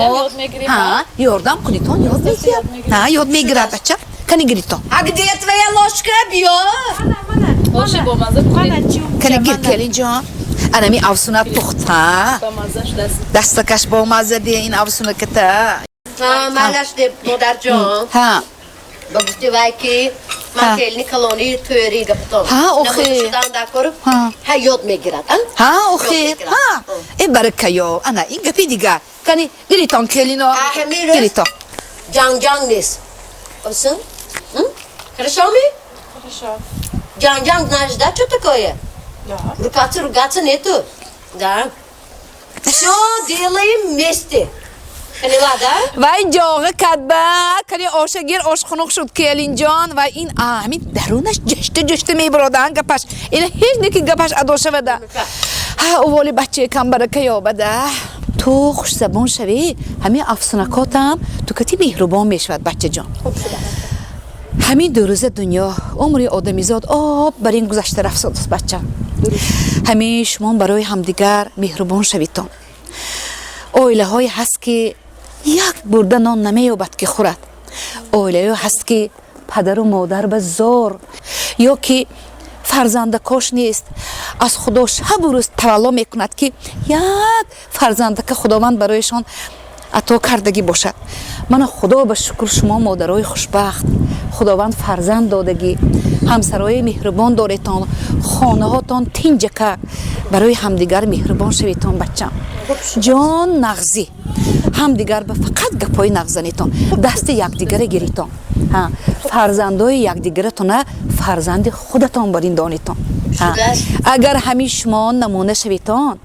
Ҳа, ёрдам кунитон ёд мегирад. Ҳа, ёд мегирад, бача. Кани гиритон. А где твоя ложка? Биё. Оши бомаза Кани гир, келинҷон. Анами авсуна пухта. Дастакаш бомаза де ин авсуна ката. Ҳа, малаш де, модарҷон. Ҳа. Ба гуфти вай ки ман келини калони тӯри гаптон. Ҳа, охир. Шудан дар кор ҳа ёд мегирад, а? Ҳа, охир. Ҳа. Э, баракаё. Ана ин гапи дигар. Кани гиритон, келино. Гиритон. Ҷанг-ҷанг нест. Овсун? Хорошо ми? Хорошо. Ҷанг-ҷанг знаешь, да, что такое? Да. Ругаться, ругаться нету. Да. Все делаем вместе. Поняла, да? Вай, ҷоға кадба, кани оша гир, ош хунук шуд, келинҷон. Вай, ин ҳамин дарунаш ҷашта ҷашта мебирода гапаш. Ина ҳеҷ неки гапаш адо шавада. Ҳа, уволи бачаи кам барака ёбада. Ту хушзабон шавӣ, ҳамин афсунакотам ту кати меҳрубон мешавад, бачаҷон. Ҳамин 2 рӯза дунё, умри одамизод об бар ин гузашта рафтодааст, бача. Ҳамин шумо барои ҳамдигар меҳрубон шавитон. Оилаҳое ҳаст ки як бурда нон намеёбад ки хӯрад. Оилаҳое ҳаст ки падару модар ба зор ё ки фарзандакош нест, аз худо шабу рӯз тавалло мекунад ки як фарзандака худованд барояшон ато кардагӣ бошад. Мана, худо ба шукр, шумо модарои хушбахт, худованд фарзанд додагӣ, ҳамсарои меҳрубон доретон, хонаҳотон тинҷака. Барои ҳамдигар меҳрубон шавитон, бачам. Ҷон нағзӣ ҳамдигар ба фақат гапҳои нағзанитон, дасти якдигара гиритон, фарзандои якдигаратона фарзанди худатон барин донитон. Агар ҳамин шумо намуна шавитон,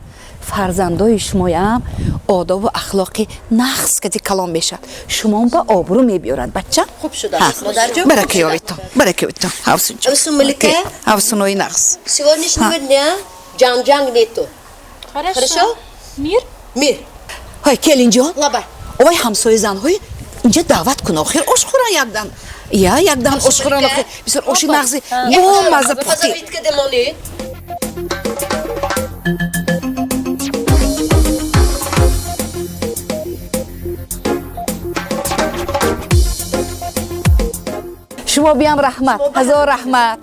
фарзандои шумоям одобу ахлоқи нағз кати калон мешавад, шумо ба обрӯ мебиёрад, бача. Хуб шудааст, модарҷон. Барака ёбитон, барака ёбитон, ҳавсунҷон. Авсун Малика. Ҳавсунои нағз. Сегодняшнего дня ҷанг-ҷанг нету. Хорошо. Мир? Мир. Ҳой, келинҷон. Лабай. Овай, ҳамсоя занҳои инҷа даъват кун, охир ош хӯран якдам. Я якдам ош хӯран, охир бисёр оши нағзи бо мазза пухтӣ. Позовите, когда монед. Шумо биям раҳмат, ҳазор раҳмат.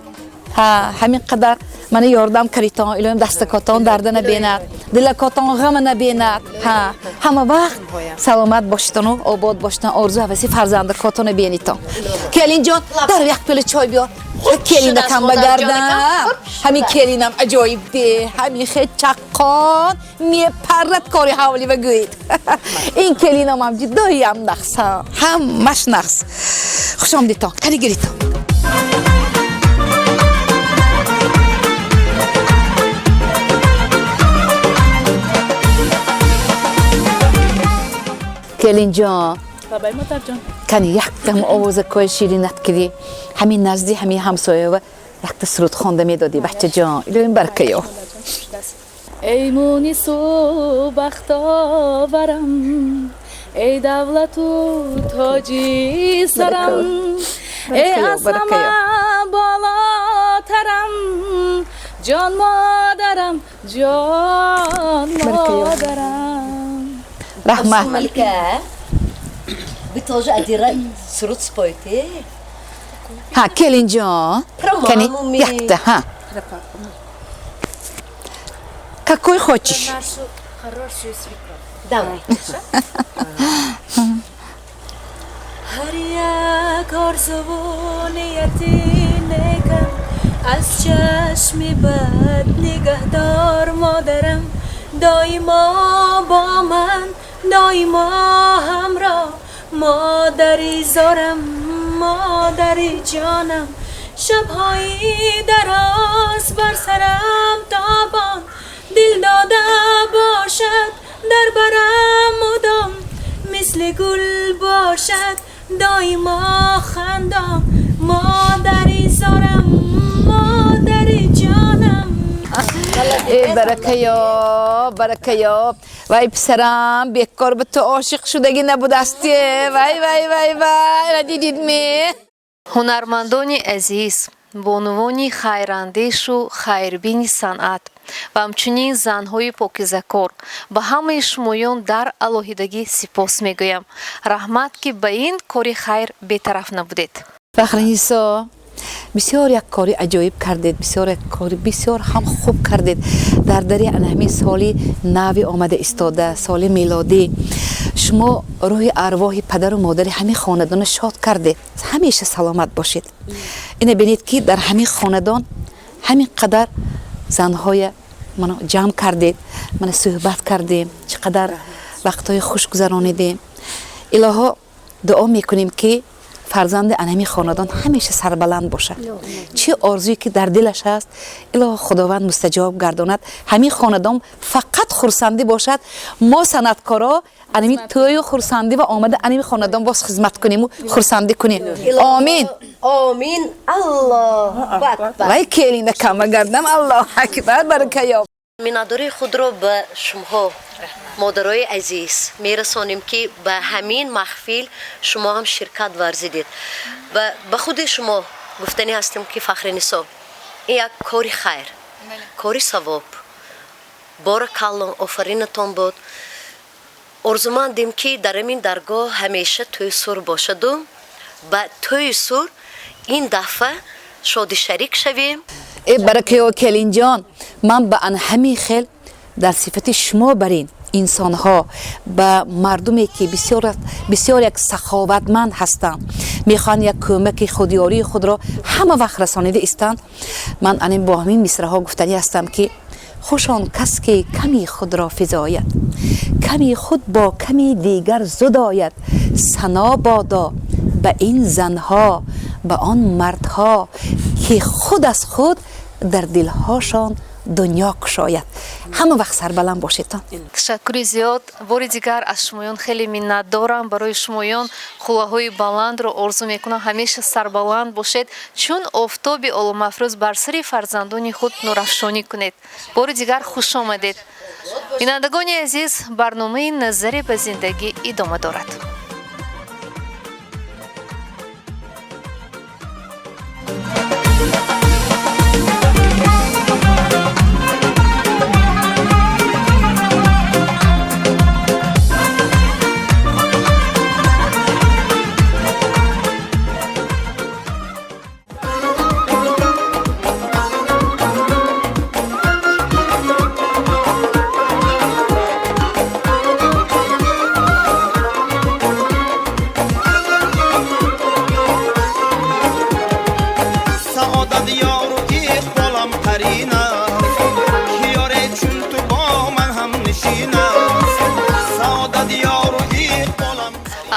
Ҳа, ҳамин қадар мана ёрдам каритон, илоҳим дастакотон дарда набинад, дилакотон ғама набинад. Ҳа, ҳама вақт саломат бошитону обод бошитон, орзу ҳаваси фарзандакотона бинитон. Келинҷон, дар як пила чой биёр. Келинакам багардам. Ҳамин келинам аҷоиб де, ҳамин хел чаққон мепаррад кори ҳавли ва гӯед. Ин келинамам ҷудоям нақс, ҳамаш нақс. Хуш омадитон, кани гиритон. Келинҷон, Бабай, модарҷон. Кани яктам овозакои ширинат киди, ҳамин назди ҳамин ҳамсоява якта суруд хонда медодӣ, бачаҷон, илоҳим баркаё. Эй мунису бахтоварам, эй давлату тоҷи сарам, эй аз ҳама болотарам, ҷон модарам, ҷон модарам. Раҳмат. Малика, вы тоже один раз суруд спойте. Ҳа, келинҷон, Про кани маму ми. Якта, ҳа. Какой хочешь? Нашу хорошую свекровь. Давай. Ҳар як орзуву нияти некам аз чашми бад нигаҳдор, модарам, доимо бо ман, доимо ҳамроҳ, модари зорам, модари ҷонам, шабҳои дароз бар сарам тобон, дил дода бошад дар барам мудом, мисли гул бошад доимо хандон, модари зорам, модари ҷонам. Эй баракаё, баракаё, вай писарам бекор ба ту ошиқ шудагӣ набудасти. Вай, вай, вай, вай, ра дидид ме? Ҳунармандони азиз, бонувони хайрандешу хайрбини санъат ва ҳамчунин занҳои покизакор, ба ҳамаи шумоён дар алоҳидагӣ сипос мегӯям. Раҳмат, ки ба ин кори хайр бетараф набудед. Фахринисо, бисёр як кори аҷоиб кардед, бисёр як кори бисёр ҳам хуб кардед. Дар дари ана ҳамин соли нави омада истода, соли мелодӣ, шумо рӯҳи арвоҳи падару модари ҳамин хонадонро шод кардед. Ҳамеша саломат бошед. Ина бинед, ки дар ҳамин хонадон ҳамин қадар занҳоя мана ҷамъ кардед, мана суҳбат кардем, чӣ қадар вақтҳои хуш гузаронидем. Илоҳо, дуо мекунем, ки фарзанди ана ҳамин хонадон ҳамеша сарбаланд бошад. Чӣ орзуе ки дар дилаш ҳаст, илоҳо, Худованд мустаҷоб гардонад. Ҳамин хонадон фақат хурсандӣ бошад. Мо санъаткоро ана ҳамин тӯю хурсандӣ ва омада ана ҳамин хонадон боз хизмат куниму хурсандӣ кунем. Омин. Омин. Аллоҳу акбар. Вай, келина кама гардам, Аллоҳу акбар, баракаёб. Миннатдории худро ба шумоҳо, модарои азиз, мерасонем, ки ба ҳамин маҳфил шумо ҳам ширкат варзидед. Ва ба худи шумо гуфтанӣ ҳастем, ки Фахринисо, ин як кори хайр, кори савоб, боракалло, офаринатон буд. Орзумандем, ки дар ҳамин даргоҳ ҳамеша тӯи сур бошаду ба тӯи сур ин дафъа шоди шарик шавем. Э баракаё, келинҷон, ман ба ан ҳамин хел дар сифати шумо бар ин инсонҳо, ба мардуме ки бисёр як саховатманд ҳастанд, мехоҳанд як кӯмаки худёрии худро ҳама вақт расонида истанд, ман анин бо ҳамин мисраҳо гуфтанӣ ҳастам, ки хуш он кас ки ками худро физояд, ками худ бо ками дигар зудояд. Сано бодо ба ин занҳо, ба он мардҳо, ки худ аз худ дар дилҳошон дунё кушояд. Ҳама вақт сарбаланд бошедтон. Ташаккури зиёд. Бори дигар аз шумоён хеле миннатдорам. Барои шумоён қуллаҳои баландро орзу мекунам. Ҳамеша сарбаланд бошед, чун офтоби оламафрӯз бар сари фарзандони худ нурафшонӣ кунед. Бори дигар хуш омадед. Бинандагони азиз, барномаи «Назаре ба зиндагӣ» идома дорад.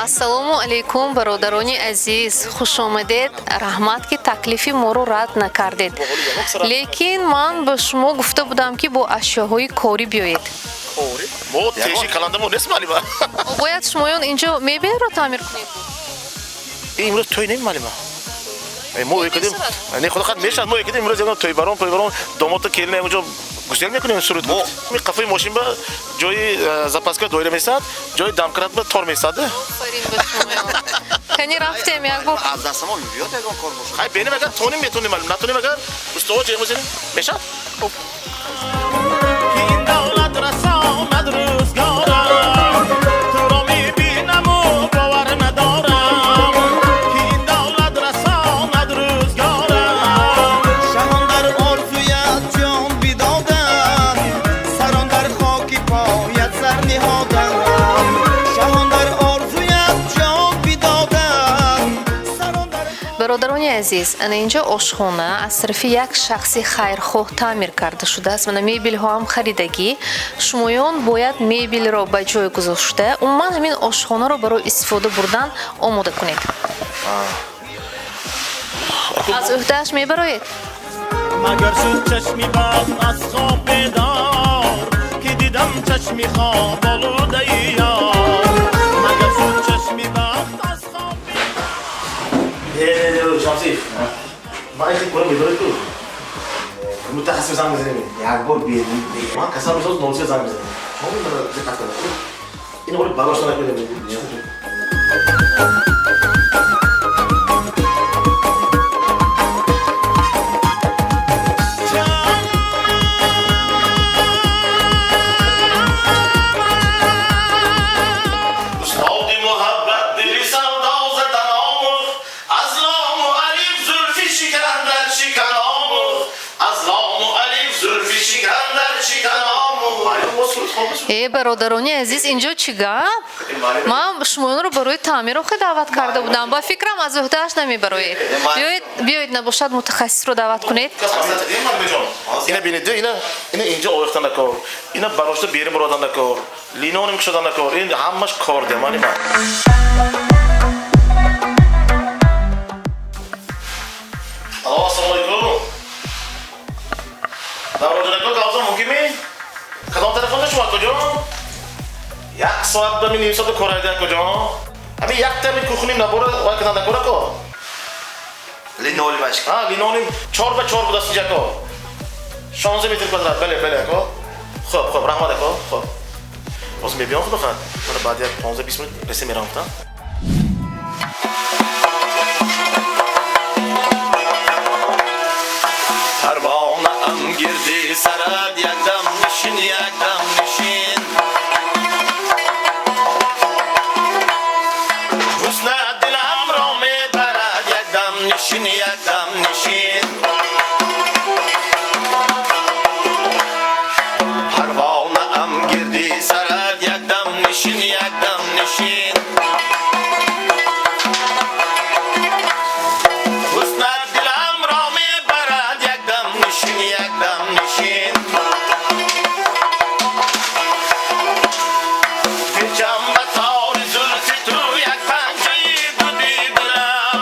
Ассалому алайкум, бародарони азиз, хуш омадед. Раҳмат, ки таклифи моро рад накардед, лекин ман ба шумо гуфта будам, ки бо ашёҳои корӣ биёед. Мо теши каландамо нест, малима. Бояд шумоён инҷо мебелро таъмир кунед. Имрӯз тӯй нем, малима. Мо кадем, не, худо хат мешавад, мо кадем имрӯз ягон тӯйбарон, пойбарон, домоту келина онҷо гусел мекунем, суруд. Мо қафои мошин ба ҷои запаска доира месад, ҷои домкрат ба тор месад. Офарин ба шумоён. Кани, рафтем як бор. Аз дастамон мебиёд ягон кор бошад. Хай, бенем, агар тонем, метонем, натонем, агар устоҳо ҷеғ мезанем, мешавад. Ин давлат расонад рӯзгорам, туро мебинаму бовар надорам, ки ин давлат расонад рӯзгорам. Шаҳон дар орзуят ҷон бидоданд, сарон дар хоки поят сар ниҳоданд. Шаҳон дар орзуят ҷон бидоданд, сарон дар Бародарони азиз, ана инҷо ошхона аз тарафи як шахси хайрхоҳ таъмир карда шудааст. Мана, мебелҳо ҳам харидагӣ. Шумоён бояд мебелро ба ҷой гузошта, умуман ҳамин ошхонаро барои истифода бурдан омода кунед. Аз ӯҳдааш мебароед? Магар шуд чашми бахт аз хоб бедор, ки дидам чашми хоб олудаи ёр. Магар шуд чашми бахт аз хоб. Шамсиев, ман ин кора медонед ку, мутахассис занг мезанем. Як бор бери. Ман касал мешавад, нолсе занг мезанем. Шумо мана диққат кунед, ин оли барошта накунед. Устоди муҳаббат дили савдо задан омӯхт, аз лому алиф зулфи шикан дар шикан омӯхт, аз лому алиф зулфи шикан дар шикан омӯхт. Э, бародарони азиз, инҷо чӣ гап? Ман шумоёнро барои таъмирохе даъват карда будам. Ба фикрам, аз ӯҳдааш намебароед. Биёед, биёед, набошад, мутахассисро даъват кунед. Ина бинед, ина инҷо овехта накор, ина барошта берим буродан накор, линоним кушодан накор, ин ҳамаш кор де, мани ман. Алло, ассалому алайкум. Давроҷон ако, гап мумкинми? Кадом телефонда шумо, акоҷон? Як соат ба ми ним соата кор айда, акоҷон. Ҳамин якта ми кухни набора вай кадан накор, ако. Линолеумаш. А, линолеум 4 ба 4 будаст инҷа, ако. 16 метр квадрат, бале, бале, ако. Хуб, хуб, раҳмат, ако. Хуб. Боз мебиём, худо хоҳад. Мана баъд як 15-20 минут ресе мерам, гуфтам. Парвонаам гирди сарат, якдам нишин, якдам нишин. Ҳуснат диламро мебарад, якдам нишин, якдам нишин. Парвонаам гирди сарат, якдам нишин, якдам нишин. Ҳуснат диламро мебарад, якдам нишин, якдам нишин. Печам ба тори зулфи ту як панҷаи дуди дилам.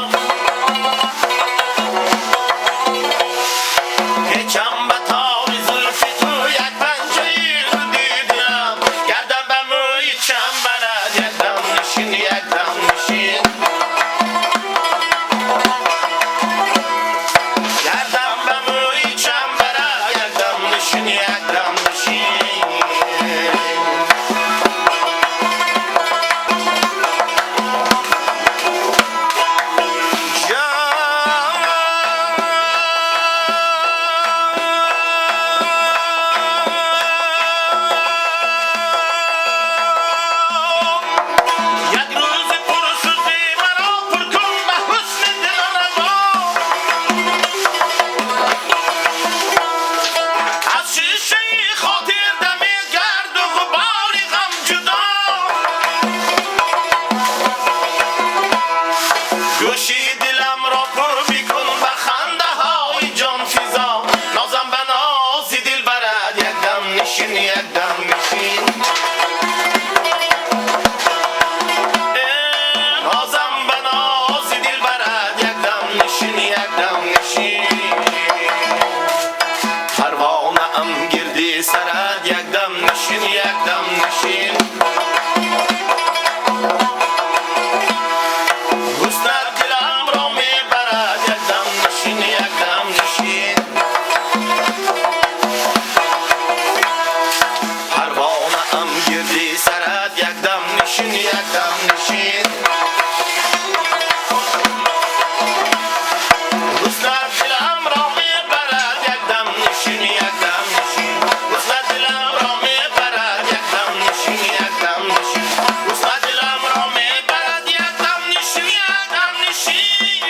якдам нишин. Парвонаам гирди сарат, якдам нишин, якдам нишин. Ҳуснат диламро мебарад, якдам нишин, якдам нишин. Парвонаам гирди сарат, якдам нишин, якдам нишин. Ҳуснат диламро мебарад, якдам нишин, якдам нишин. Ҳуснат диламро мебарад, якдам нишин, якдам нишин. Ҳуснат диламро мебарад, якдам нишин, якдам нишин.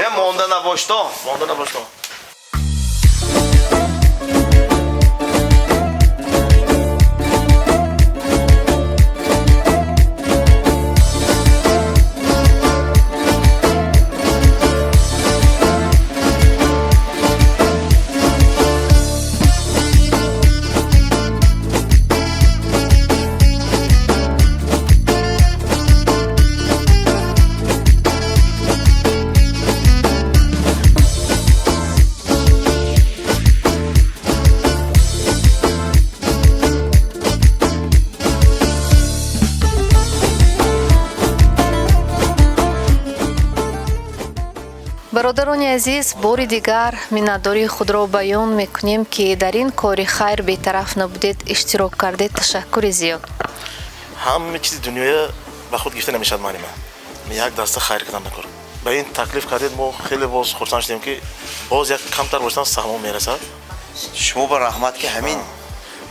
Е, монда набошто. Монда набошто. Бародарони азиз, бори дигар миннатдории худро баён мекунем, ки дар ин кори хайр бетараф набудед, иштирок кардед. Ташаккури зиёд. Ҳама чизи дунёя ба худ гирифта намешавад, маълима. Як даста хайр кардан накор. Ба ин таклиф кардед, мо хеле боз хурсанд шудем, ки боз як камтар бошдан саҳмон мерасад. Шумо ба раҳмат, ки ҳамин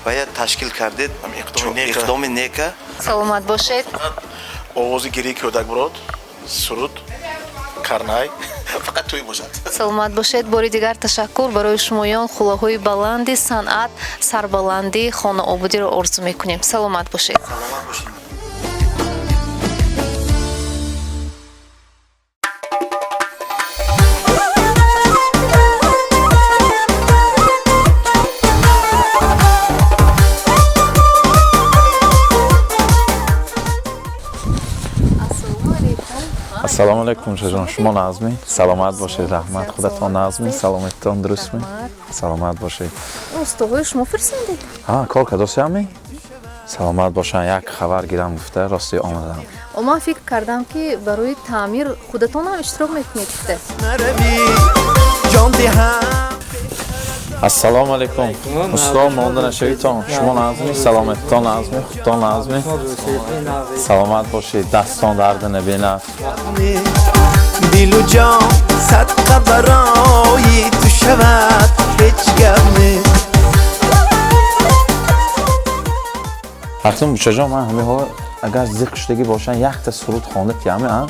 бояд ташкил кардед, иқдоми нека. Саломат бошед. Овози гирии кӯдак бурод, суруд, карнай фақат тӯй бошад. Саломат бошед. Бори дигар ташаккур барои шумоён. Хулаҳои баланди санъат, сарбаландии хонаобудиро орзу мекунем. Саломат бошед. Саломат бошед. Ассалому алайкум, шаҷон, шумо нағзмӣ? Саломат бошед, раҳмат. Худатон нағзмӣ? Саломатитон дурустмӣ? Саломат бошед. Устоҳои шумо фирсандед? Ҳа, кор кардосиамӣ? Саломат бошанд, як хабар гирам гуфта, рости омадам. Ман фикр кардам, ки барои таъмир худатон ҳам иштирок мекунед гуфта. Ассалому алайкум. Усто, монда нашавитон. Шумо нағзмӣ? Саломатитон нағзмӣ? Худтон нағзмӣ? Саломат бошед, дастон дарда набинад. Дилу ҷон садқа барои ту шавад, ҳеҷ гап не. Ҳатум бучаҷон, ман ҳамин ҳоло агар зиқ шудагӣ бошанд, якта суруд хонда тиямӣ, а?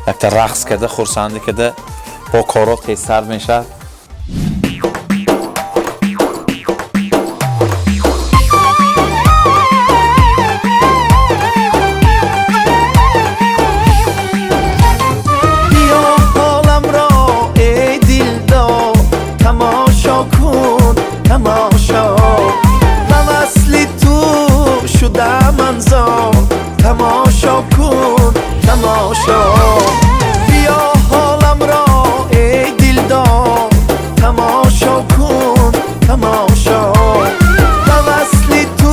Якта рақс карда, хурсандӣ карда, бо коро тезтар мешавад. Тамошо ба васли ту шуда манзор, тамошо кун, тамошо. Биё ҳоламро, эй дилдор, тамошо кун, тамошо. Ба васли ту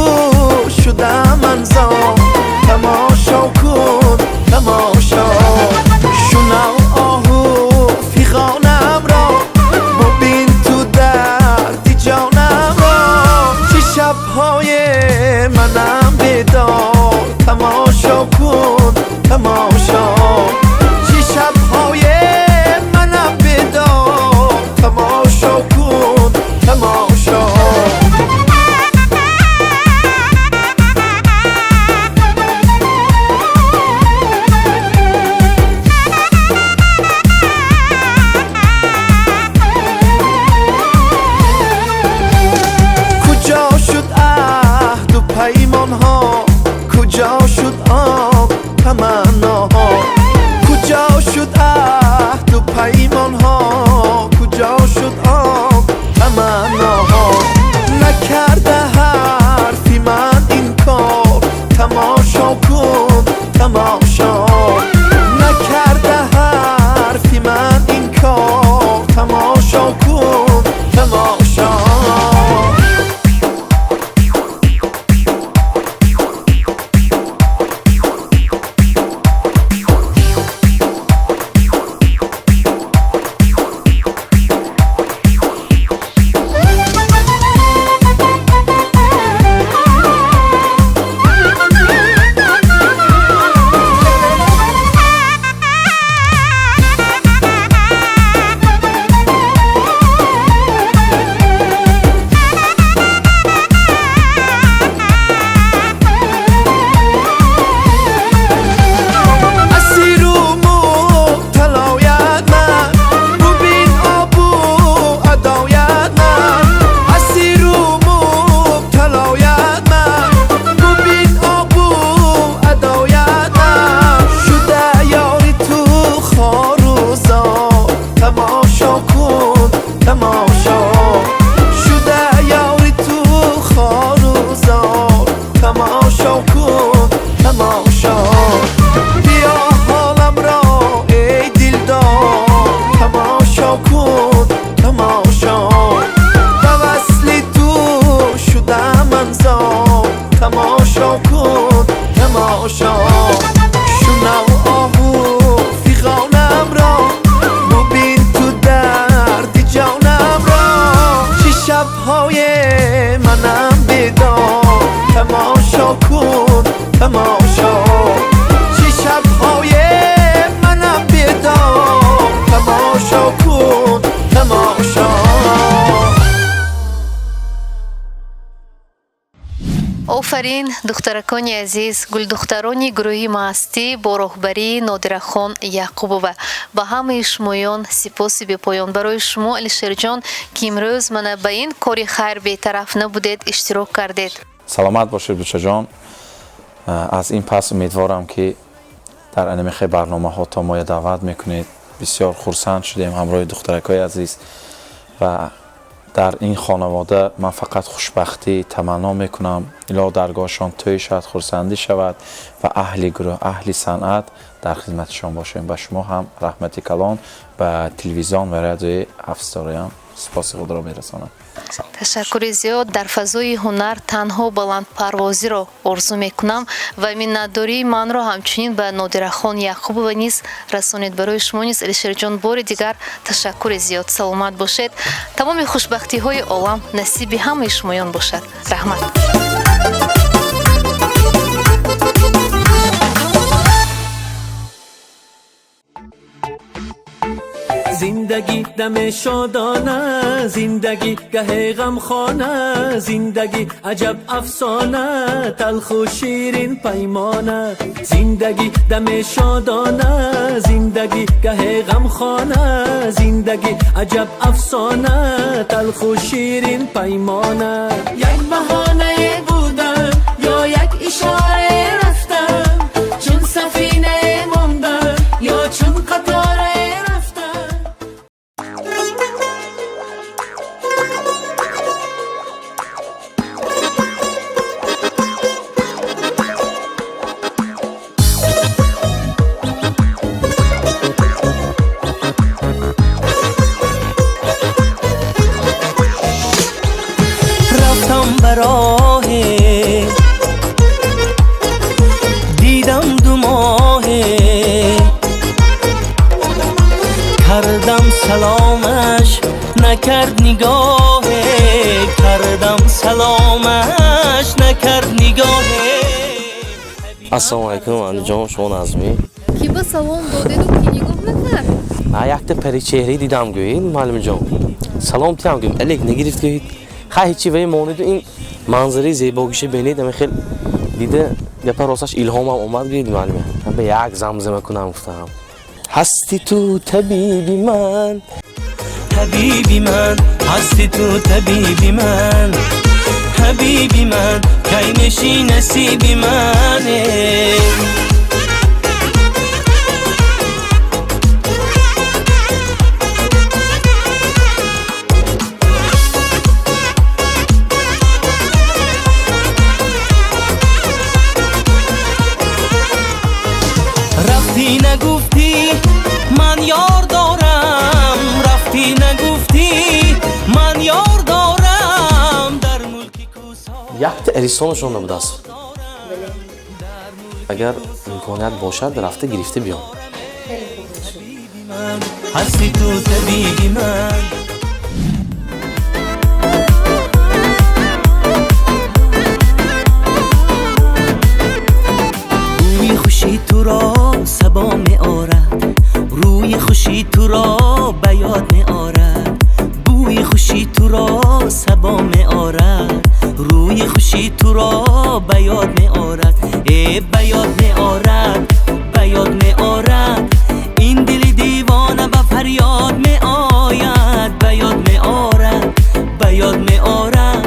шуда манзор, тамошо кун, тамошо. Шунав оҳу фиғонамро, бубин ту дарди ҷонамро. Чӣ шабҳои манам бедор, тамошо кун, тамошо. Тамошо биё ҳоламро эй дилдор тамошо кун тамошо ба васли ту шудам анзор тамошо кун тамошо шунав оҳу фиғонамро бубин ту дарди ҷонамро чӣ шабҳое манам бедор тамошо кун тамошо чӣ шабҳое манам бедор тамошо кун тамошо. Офарин, духтаракони азиз, гулдухтарони гурӯҳи Маҳастӣ бо роҳбарии Нодирахон Яқубова. Ба ҳамаи шумоён сипоси бепоён. Барои шумо, Алишерҷон, ки имрӯз мана ба ин кори хайр бетараф набудед, иштирок кардед. Саломат бошед, бучаҷон. Аз ин пас умедворам, ки дар анамихе барномаҳо то моя даъват мекунед. Бисёр хурсанд шудем ҳамроҳи духтаракҳои азиз ва дар ин хонавода ман фақат хушбахтӣ таманно мекунам. Илоҳ даргоҳашон тӯй шавад, хурсандӣ шавад ва аҳли гурӯҳ, аҳли санъат дар хизматшон бошем. Ба шумо ҳам раҳмати калон, ба телевизион ва радиои ҳафтситораям сипоси худро мерасонам. Ташаккури зиёд. Дар фазои ҳунар танҳо баландпарвозиро орзу мекунам ва миннатдории манро ҳамчунин ба Нодирахон Яқубова низ расонед. Барои шумо низ, Алишерҷон, бори дигар ташаккури зиёд. Саломат бошед. Тамоми хушбахтиҳои олам насиби ҳамаи шумоён бошад. Раҳмат. Зиндагӣ даме шодона, зиндагӣ гаҳе ғамхона, зиндагӣ аҷаб афсона, талху ширин паймона. Зиндагӣ даме шодона, зиндагӣ гаҳе ғамхона, зиндагӣ аҷаб афсона, талху ширин паймона. Як баҳонае будам ё як ишорае рафтам, чун сафинае мондам ё чун қаторае рафтам. Рафтам ба роҳе, дидам ду моҳе, кардам саломаш накард нигоҳе, кардам саломаш накард нигоҳе. Ассалому алайкум, Анdijon, шумо Назмӣ? Ки ба салом додеду ки нигоҳ накард? Якта паричеҳрӣ дидам, гӯед, муаллимҷон. Салом тиям, гӯем, алек нагирифт, гӯед. Хай ҳечи вай монеду ин манзараи зебогиша бинед, ами хел дида гапа росташ илҳомам омад, гӯед, муаллима. Ба як замзама кунам гуфтам. Ҳасти ту табиби ман, табиби ман, ҳасти ту табиби ман, ҳабиби ман, кай меши насиби ман. Рафтӣ нагуфтӣ ман ёр дорам, рафтӣ нагуфтӣ ман ёр дорам, дар мулки кӯсо. Якта эристонашон набудааст. Агар имконият бошад, рафта гирифта биём. Ҳасти ту табиби ман. Бӯи хуши туро сабо меорад, рӯи хуши туро ба ёд меорад, бӯи хуши туро сабо меорад, рӯи хуши туро ба ёд меорад, э ба ёд меорад, ба ёд меорад, ин дили девона ба фарёд меояд, ба ёд меорад, ба ёд меорад,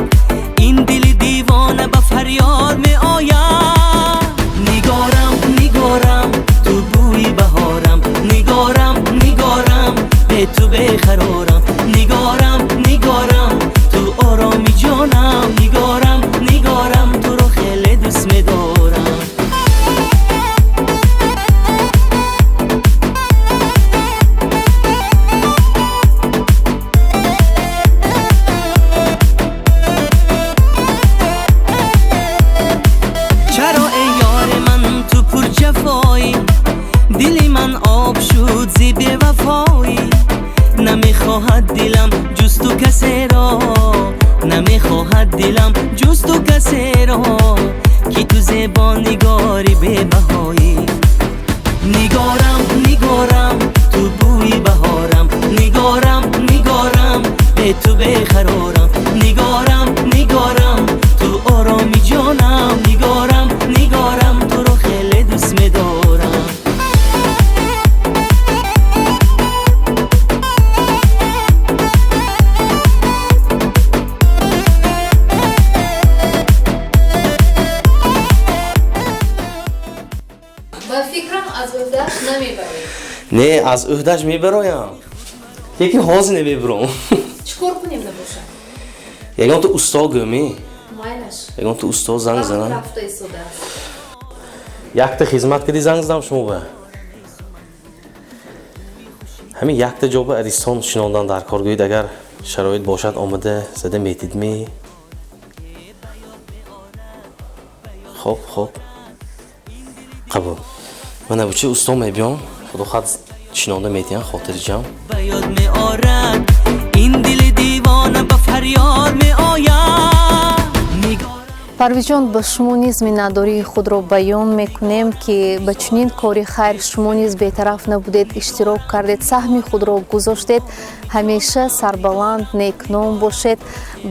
ин дили девона ба фарёд меояд. Нигорам, нигорам, ту бӯи баҳорам, нигорам, нигорам, бе ту беқарорам, нигорам, нигорам, ту ороми ҷонам, нигорам, нигорам, туро хеле дӯст медорам. Зеро ки ту зебо нигори бебаҳоӣ. Нигорам, нигорам, ту бӯи баҳорам. Нигорам, нигорам, бе ту беқарорам. Нигорам, нигорам, ту ороми ҷонам. Нигорам, нигорам, туро хеле дӯст медорам. Ба фикрам, аз ӯҳдааш намебаред. Не, аз ӯҳдаш мебароям, лекин ҳозир намебаром. Чӣ кор кунем набошад? Ягон ту усто гӯмӣ. Майлаш. Ягон ту усто занг занам. Рафта истодааст. Якта хизмат кардӣ, занг задам шумо ба ҳамин якта ҷо ба аристон шинондан дар кор. Гӯед, агар шароит бошад, омада зада метидмӣ? Хоб, хоб, қабул. Мана бучи усто мебиём, худо хат шинонда метиҳам, хотири ҷамъ. Ба ёд меорад ин дили девона, ба фарёд меояд. Парвизҷон, ба шумо низ миннатдории худро баён мекунем, ки ба чунин кори хайр шумо низ бетараф набудед, иштирок кардед, саҳми худро гузоштед. Ҳамеша сарбаланд, некном бошед.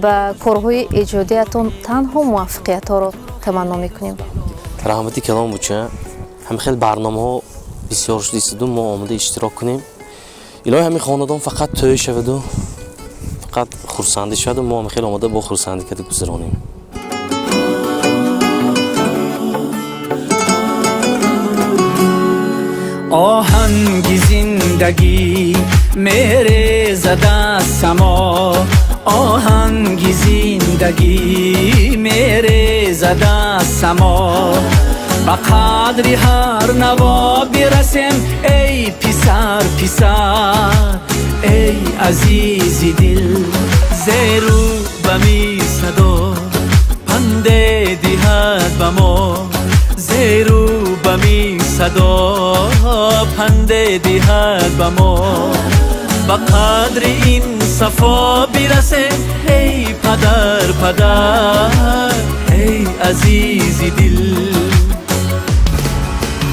Ба корҳои эҷодиятон танҳо муваффақиятҳоро таманно мекунем. Раҳмати калом буча. Ҳамин хел барномаҳо бисёр шуд истоду мо омода иштирок кунем. Илоҳи, ҳамин хонадон фақат тӯй шаваду фақат хурсандӣ шаваду мо ҳамин хел омода бо хурсандӣ карда гузаронем. Оҳанги зиндагӣ мерезад аз само, оҳанги зиндагӣ мерезад аз само. Ба қадри ҳар наво бирасем, эй писар, писар, эй азизи дил. Зеру ба ми садо панде диҳад ба мо, зеру ба ми садо панде диҳад ба мо. Ба қадри ин сафо бирасем, эй падар, падар, эй азизи дил.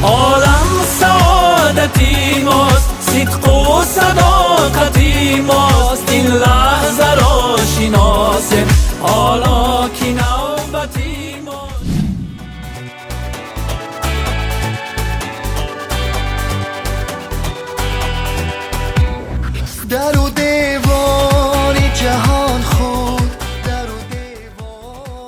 Олам саодати мост, сидқу садоқати мост. Ин лаҳзаро шиносем, ҳоло ки навбати мост. Дару девори ҷаҳон худ, дару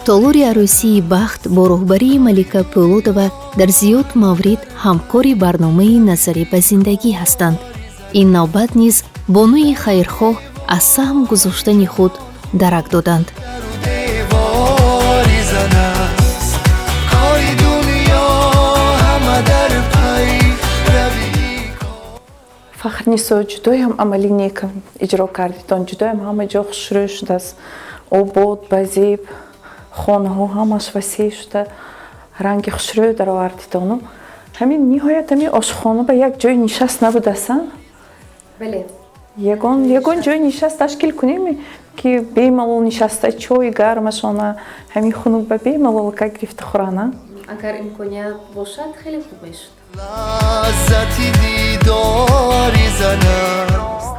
Толори арӯсии Бахт бо роҳбарии Малика Пӯлодова дар зиёд маврид ҳамкори барномаи Назарӣ ба зиндагӣ ҳастанд. Ин навбат низ бонуи хайрхоҳ аз саҳм гузоштани худ дарак доданд. Девори зан аст, кори дунё ҳама дар пай равӣ. Фахрнисо, ҷудоям амалӣ нек иҷро кардитон, ҷудоям ҳама ҷо хушрӯй шудааст, обод, базеб, хонаҳо ҳамаш васеъ шуда, ранги хушрӯй даровардитону. Ҳамин ниҳоят ҳамин ошхона ба як ҷои нишаст набудасан? Бале. Ягон ҷои нишаст ташкил кунем, ки бемалол нишаста чойи гармашона ҳамин хунук ба бемалол ка гирифта хӯрана. Агар имконият бошад, хеле хуб мешуд. Лаззати дидори зан аст.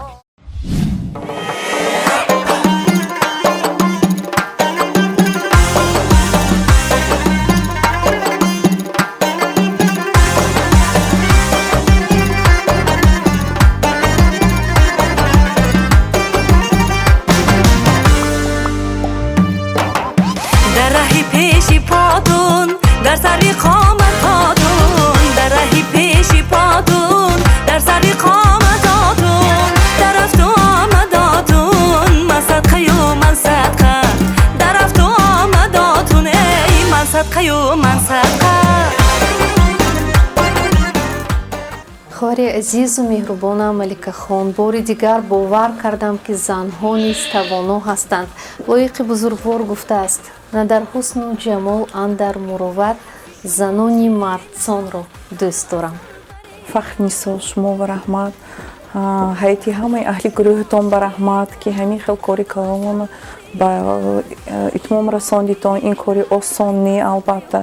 Дар раҳи пеши подун, дар сари қоматотун, дар раҳи пеши подун, дар сари қоматотун, дар рафту омадотун, ман садқаю ман садқа, дар рафту омадотун, эй ман садқаю ман садқа. Хоҳари азизу меҳрубонам Маликахон, бори дигар бовар кардам, ки занҳо низ тавоно ҳастанд. Лоиқи бузургвор гуфтааст: на дар ҳусну ҷамол, андар мурувват занони мардсонро дӯст дорам. Фахрнисо, шумо ва раҳмат. Ҳайати ҳамаи аҳли гурӯҳатон ба раҳмат, ки ҳамин хел кори калонро ба итмом расондитон. Ин кори осон не, албатта.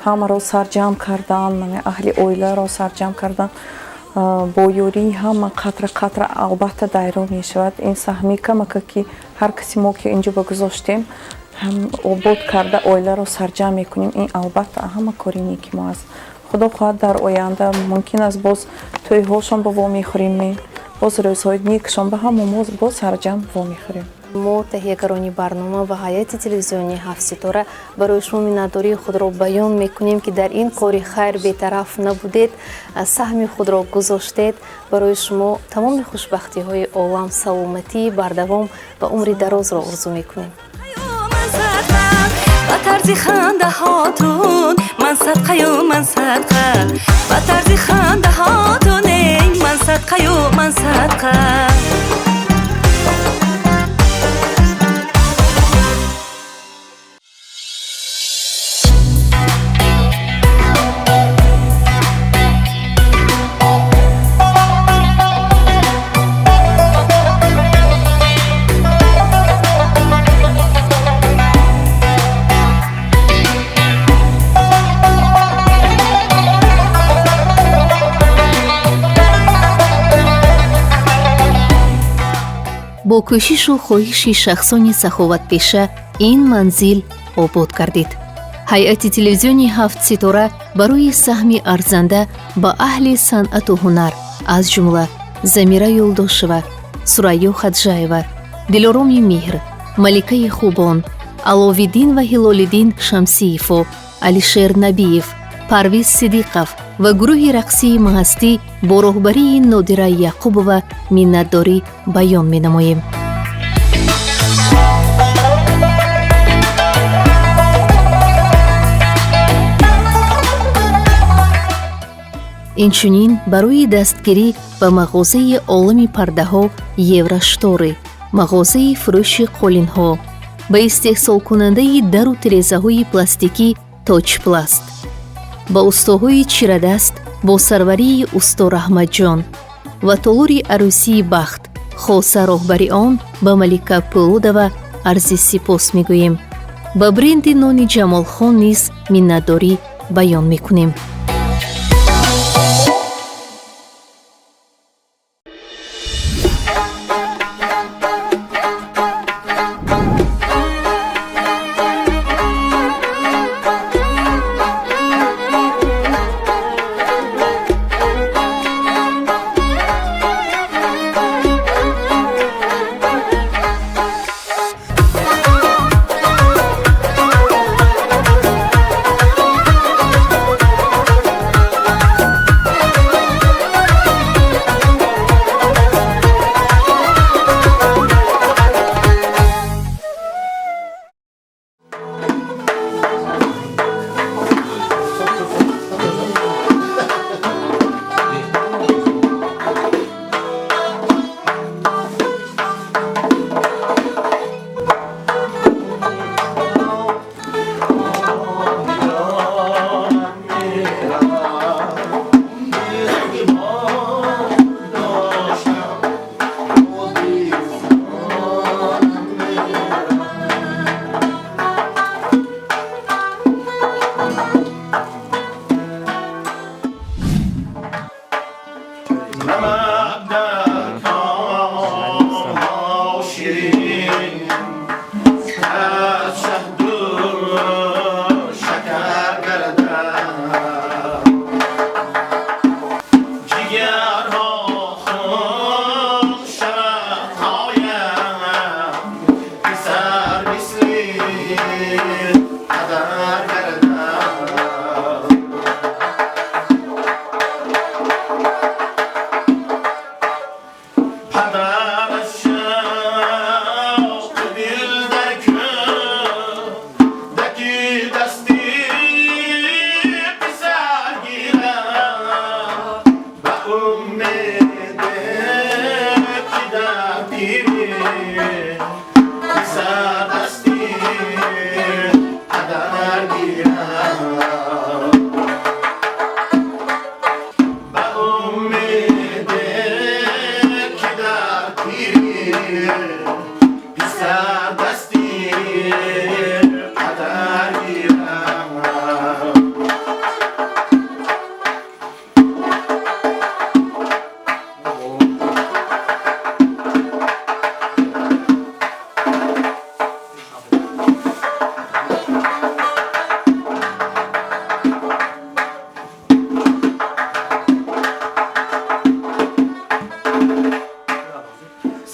Ҳамаро сарҷамъ кардан, аҳли оиларо сарҷамъ кардан, бо ёрии ҳама қатра қатра албатта дайро мешавад. Ин саҳми камака, ки ҳар каси мо ки инҷо ба гузоштем, ҳам обод карда оиларо сарҷамъ мекунем. Ин албатта ҳама кори неки мо аст. Худо хоҳад, дар оянда мумкин аст, боз тӯйҳошон ба вомехӯрем, боз рӯзҳои некшон ба ҳама мо боз сарҷамъ вомехӯрем. Мо, таҳиягарони барнома ва ҳайати телевизионии Ҳафтситора, барои шумо миннатдории худро баён мекунем, ки дар ин кори хайр бетараф набудед, саҳми худро гузоштед. Барои шумо тамоми хушбахтиҳои олам, саломатии бардавом ва умри дарозро орзу мекунем. Ба тарзи хандаҳотун ман садқаю ман садқа, ба тарзи хандаҳотун, эй, ман садқаю ман садқа. Бо кӯшишу хоҳиши шахсони саховатпеша ин манзил обод гардид. Ҳайати телевизиони Ҳафт ситора барои саҳми арзанда ба аҳли санъату ҳунар, аз ҷумла Замира Юлдошева, Сурайё Хаджаева, Дилороми Меҳр, Маликаи Хубон, Аловиддин ва Ҳилолиддин Шамсиеву, Алишер Набиев, Парвиз Сидиқов ва гурӯҳи рақсии Маҳастӣ бо роҳбарии Нодира Яқубова миннатдорӣ баён менамоем. Инчунин барои дастгирӣ ба мағозаи Олами пардаҳо Еврашторы, мағозаи фурӯши қолинҳо, ба истеҳсолкунандаи дару тирезаҳои пластикӣ Тоҷпласт, ба устоҳои чирадаст бо сарварии усто Раҳматҷон ва толори арӯсии Бахт, хоса роҳбари он ба Малика Пӯлодова арзи сипос мегӯем. Ба бренди нони Ҷамолхон низ миннатдорӣ баён мекунем. Писар дасти падар гирад.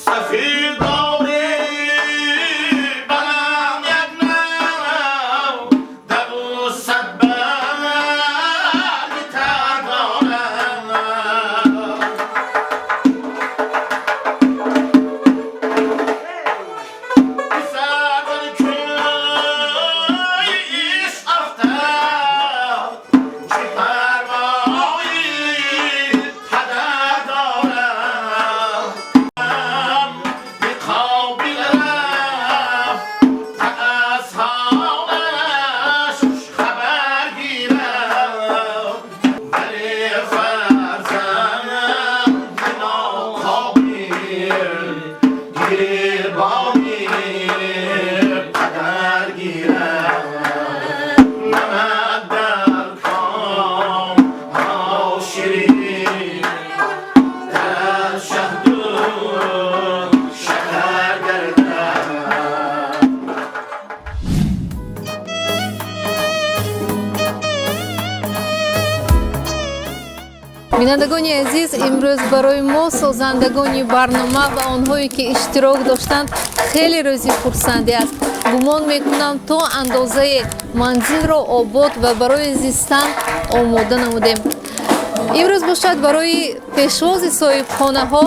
Сафидори балам як нав даву садбарги тар дорад. Писар дар кӯи ишқ афтад, чӣ парвои падар дорад. Беқобил рафт та аз ҳолаш хабар гирам, вале фарзанди ноқобил гиребони падар гирам. Намак дар комҳо ширин, дар шаҳду шакар гардад. Бинандагони азиз, имрӯз барои мо, созандагони барнома ва онҳое ки иштирок доштанд, хеле рӯзи хурсандӣ аст. Гумон мекунам, то андозаи манзилро обод ва барои зистан омода намудем. Имрӯз бошад, барои пешвози соҳибхонаҳо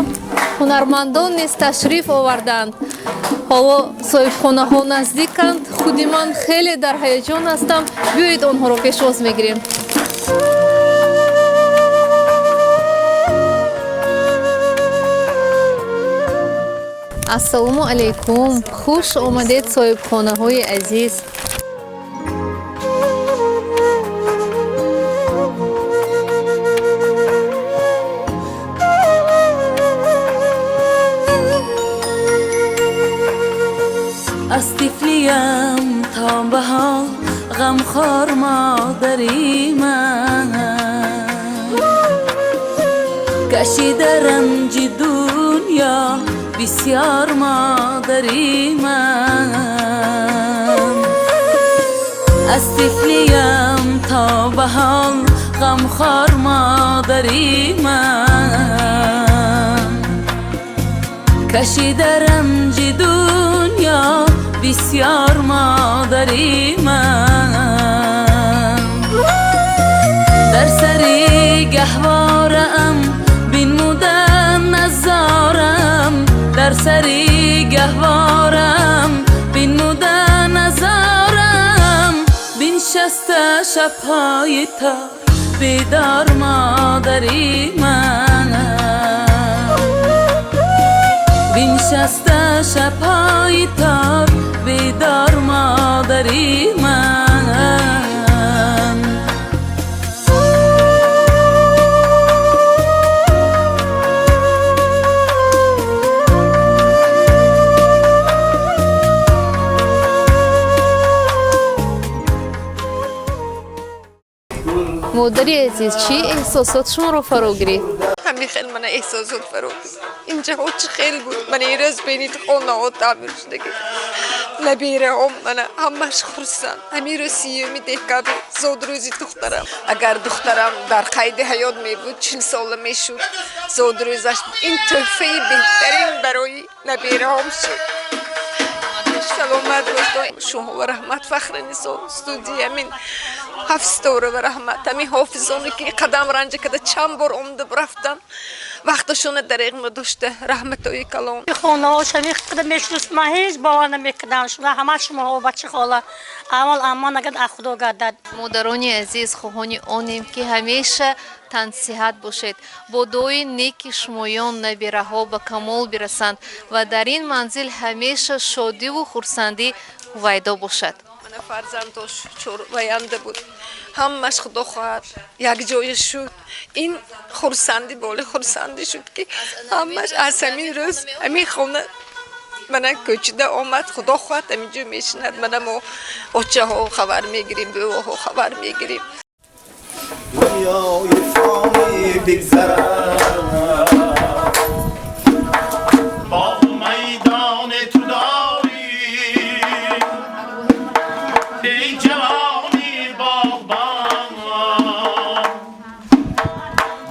ҳунармандон низ ташриф оварданд. Ҳоло соҳибхонаҳо наздиканд. Худи ман хеле дар ҳаяҷон ҳастам. Биёед, онҳоро пешвоз мегирем. Ассалому алайкум, хуш омадед, соҳибхонаҳои азиз. Аз тифлиям то ба ҳол ғамхор модари ман, кашида ранҷи дунё бисёр модари ман. Аз тифлиям то ба ҳол ғамхор модари ман, кашида ранҷи дунё бисёр модари ман. Дар сари гаҳвораам бинмуда назорам, дар сари гаҳворам бинмуда назорам, биншаста шабҳои тор бедор модари ман, биншаста шабҳои тор бедор модари ман. Модари азиз, чӣ эҳсосот шуморо фаро гирифт? Ҳамин хел мана эҳсосот фаро гирифт. Инҷаҳо чӣ хел буд, мана ирӯз бинед, хонаҳо таъмир шудагӣ, набираҳом мана ҳамаш хурсанд. Ҳамин рӯз 30-юми декабр, зодрӯзи духтарам. Агар духтарам дар қайди ҳаёт мебуд, 40 сола мешуд зодрӯзаш. Ин тӯҳфаи беҳтарин барои набираҳом шуд. Саломат бошед, шумо ва раҳмат Фахринисо, студия ҳамин ҳафт ситора ва раҳмат ҳамин ҳофизоне ки қадам ранҷа карда чанд бор омада рафтан, вақташона дареғ надошта, раҳматои калон. Хонаҳо шами қада мешуд, ман ҳеҷ бовар намекардам. Шумо ҳама шумоҳо бача хола аввал амон агар аз Худо гардад. Модарони азиз, хоҳони онем ки ҳамеша тансиҳат бошед. Бо дуои неки шумоён набираҳо ба камол бирасанд ва дар ин манзил ҳамеша шодиву хурсандӣ ҳувайдо бошад. Мана фарзандош чорваянда буд, ҳамаш Худо хоҳад якҷоя шуд. Ин хурсандӣ боли хурсандӣ шуд, ки ҳамаш аз ҳамин рӯз ҳамин хона Мана кӯчида омад, худо хоҳад ҳаминҷо мешинад. Мана мо очаҳо хабар мегирем, бувоҳо хабар мегирем. Дунёи фонӣ бигзарад, боғу майдони ту дорӣ, эй ҷавони боғбон,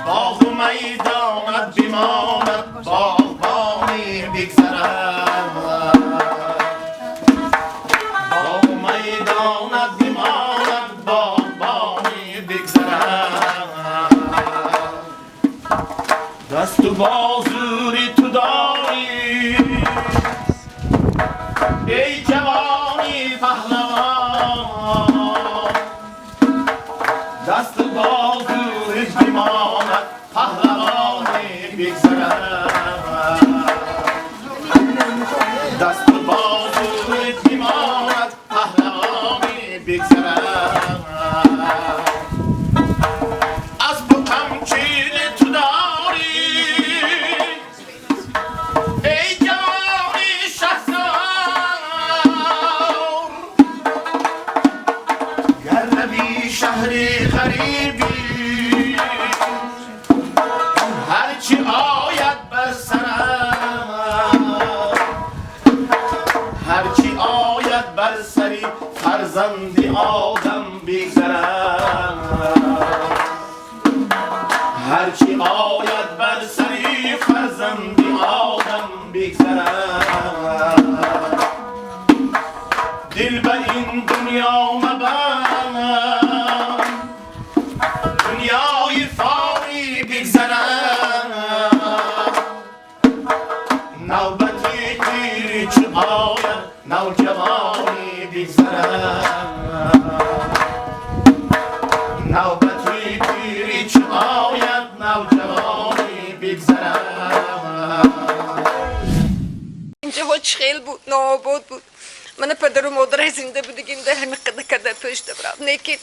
боғу майдонат бимонад, боғбонӣ бигзарад, боғу майдонат бимонад, боғбонӣ бигзарад. Дасту бозури ту дорӣ, эй ҷавони паҳлавон, дасту бозури бимонад, паҳлавонӣ бигзарад, дасту бозури бимонад, паҳлавонӣ бигзарад. Асбу қамчини ту дорӣ, эй ҷавони шаҳсувор, гар равӣ шаҳри ғарибӣ, ҳарчи ояд бар сарам, ҳарчи ояд бар сари фарзанди одам бигзарад, ҳарчи ояд бар сари фарзанди одам бигзарад. Дил ба ин дунё мабанд, дунёи фонӣ бигзарад, навбати пирӣ чӣ ояд, навҷавонӣ бигзарад, навбати пирӣ чӣ ояд, навҷавонӣ бигзарад. Инҷоҳо чӣ хел буд, нообод буд. Мана падару модарай зинда будагинда ҳами қада када пӯшта бирав. Лекин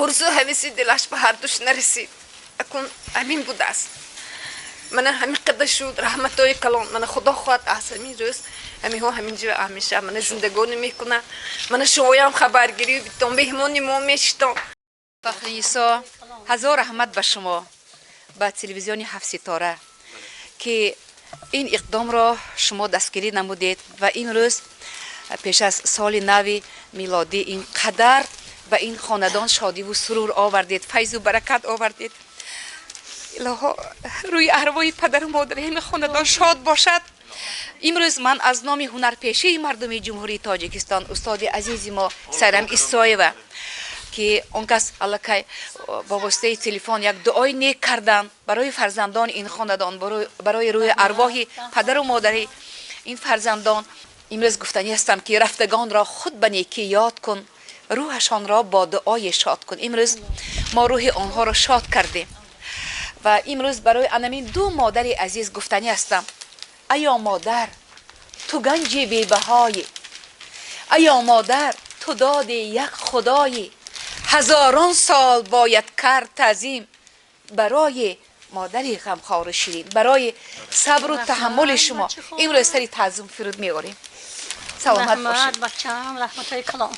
орзу ҳаваси дилаш ба ҳардуш нарасид. Акун ҳамин будааст. Мана ҳамин қада шуд, раҳматҳои калон. Мана худо хоҳад аз ҳамин рӯз ҳаминҳо ҳамин ҷо ҳамеша мана зиндагонӣ мекунанд. Мана шумоям хабаргирӣ битон, меҳмони мо мешитон. Фахринисо, ҳазор раҳмат ба шумо, ба телевизиони Ҳафтситора, ки ин иқдомро шумо дастгирӣ намудед ва имрӯз пеш аз соли нави милодӣ ин қадар ба ин хонадон шодиву сурур овардед, файзу баракат овардед. Илоҳо, рӯи арвоҳи падару модари ҳамин хонадон шод бошад. Имрӯз ман аз номи ҳунарпешаи мардуми Ҷумҳурии Тоҷикистон, устоди азизи мо Сайрам Исоева, ки он кас аллакай бо воситаи телефон як дуои нек карданд барои фарзандони ин хонадон, барои рӯи арвоҳи падару модари ин фарзандон. Имрӯз гуфтанӣ ҳастам, ки рафтагонро худ ба некӣ ёд кун, рӯҳашонро бо дуое шод кун. Имрӯз мо рӯҳи онҳоро шод кардем ва имрӯз барои анамин ду модари азиз гуфтанӣ ҳастам: аё модар, ту ганҷи бебаҳоӣ, аё модар, ту доди як худоӣ, ҳазорон сол бояд кард таъзим барои модари ғамхору ширин, барои сабру таҳаммули шумо имрӯз сари таъзим фуруд меорем. Саломат бошед. Раҳмат, бачам, раҳматҳои калон.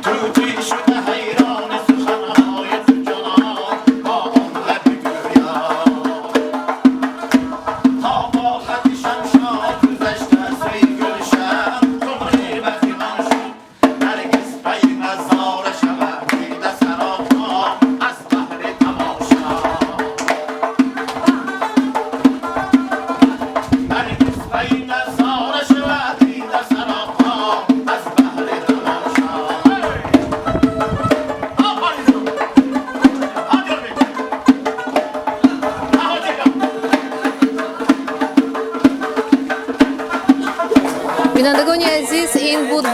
Тӯтӣ шуда ҳайрони суханҳои ту ҷонон, бо он лаби гӯё.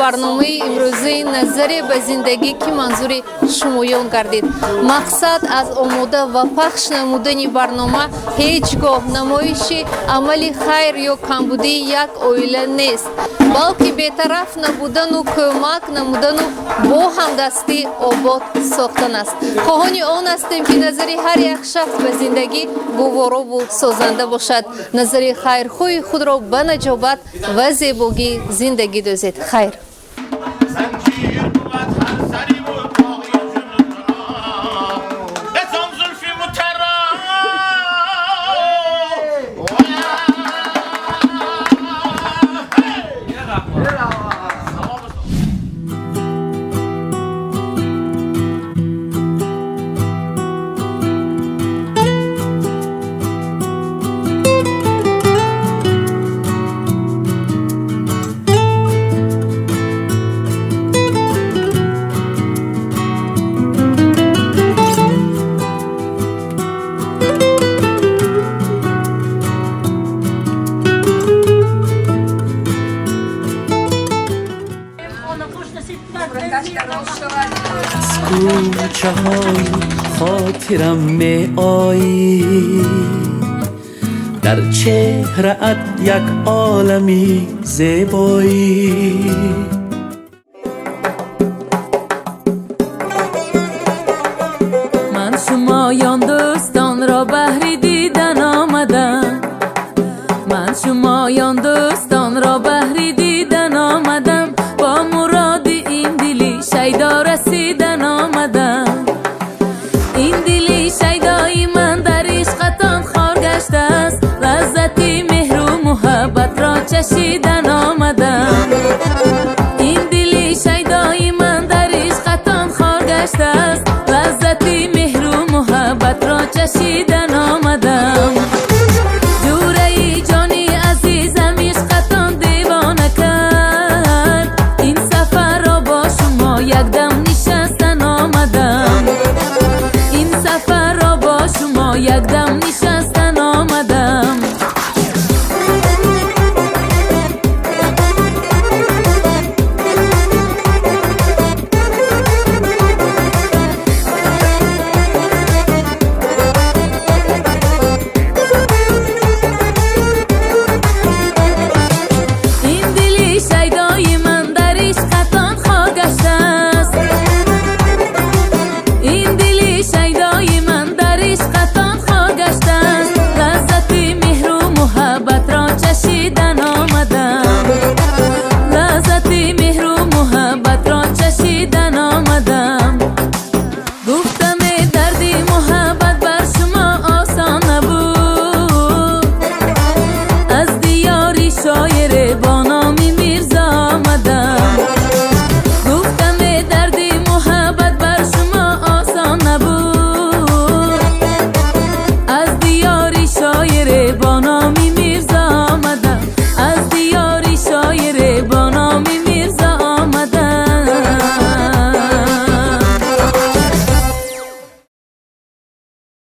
Барномаи имрӯзаи «Назаре ба зиндагӣ», ки манзури шумоён гардид. Мақсад аз омода ва пахш намудани барнома ҳеҷ гоҳ намоиши амали хайр ё камбудии як оила нест, балки бетараф набудану кӯмак намудану бо ҳамдастӣ обод сохтан аст. Хоҳони он ҳастем, ки назари ҳар як шахс ба зиндагӣ гуворову созанда бошад. Назари хайрхоҳи худро ба наҷобат ва зебогии зиндагӣ дӯзед. Хайр. Аз кӯчаҳои хотирам меоӣ, дар чеҳраат як олами зебоӣ. Ман шумоён дӯстонро баҳри дидан омадам, ман шумоён дӯстонро баҳри дидан омадам, бо муроди ин дили шайдо расидан омадам. Ин дили шайдои ман дар ишқатон хор гаштааст, лаззати меҳру муҳаббатро чашид.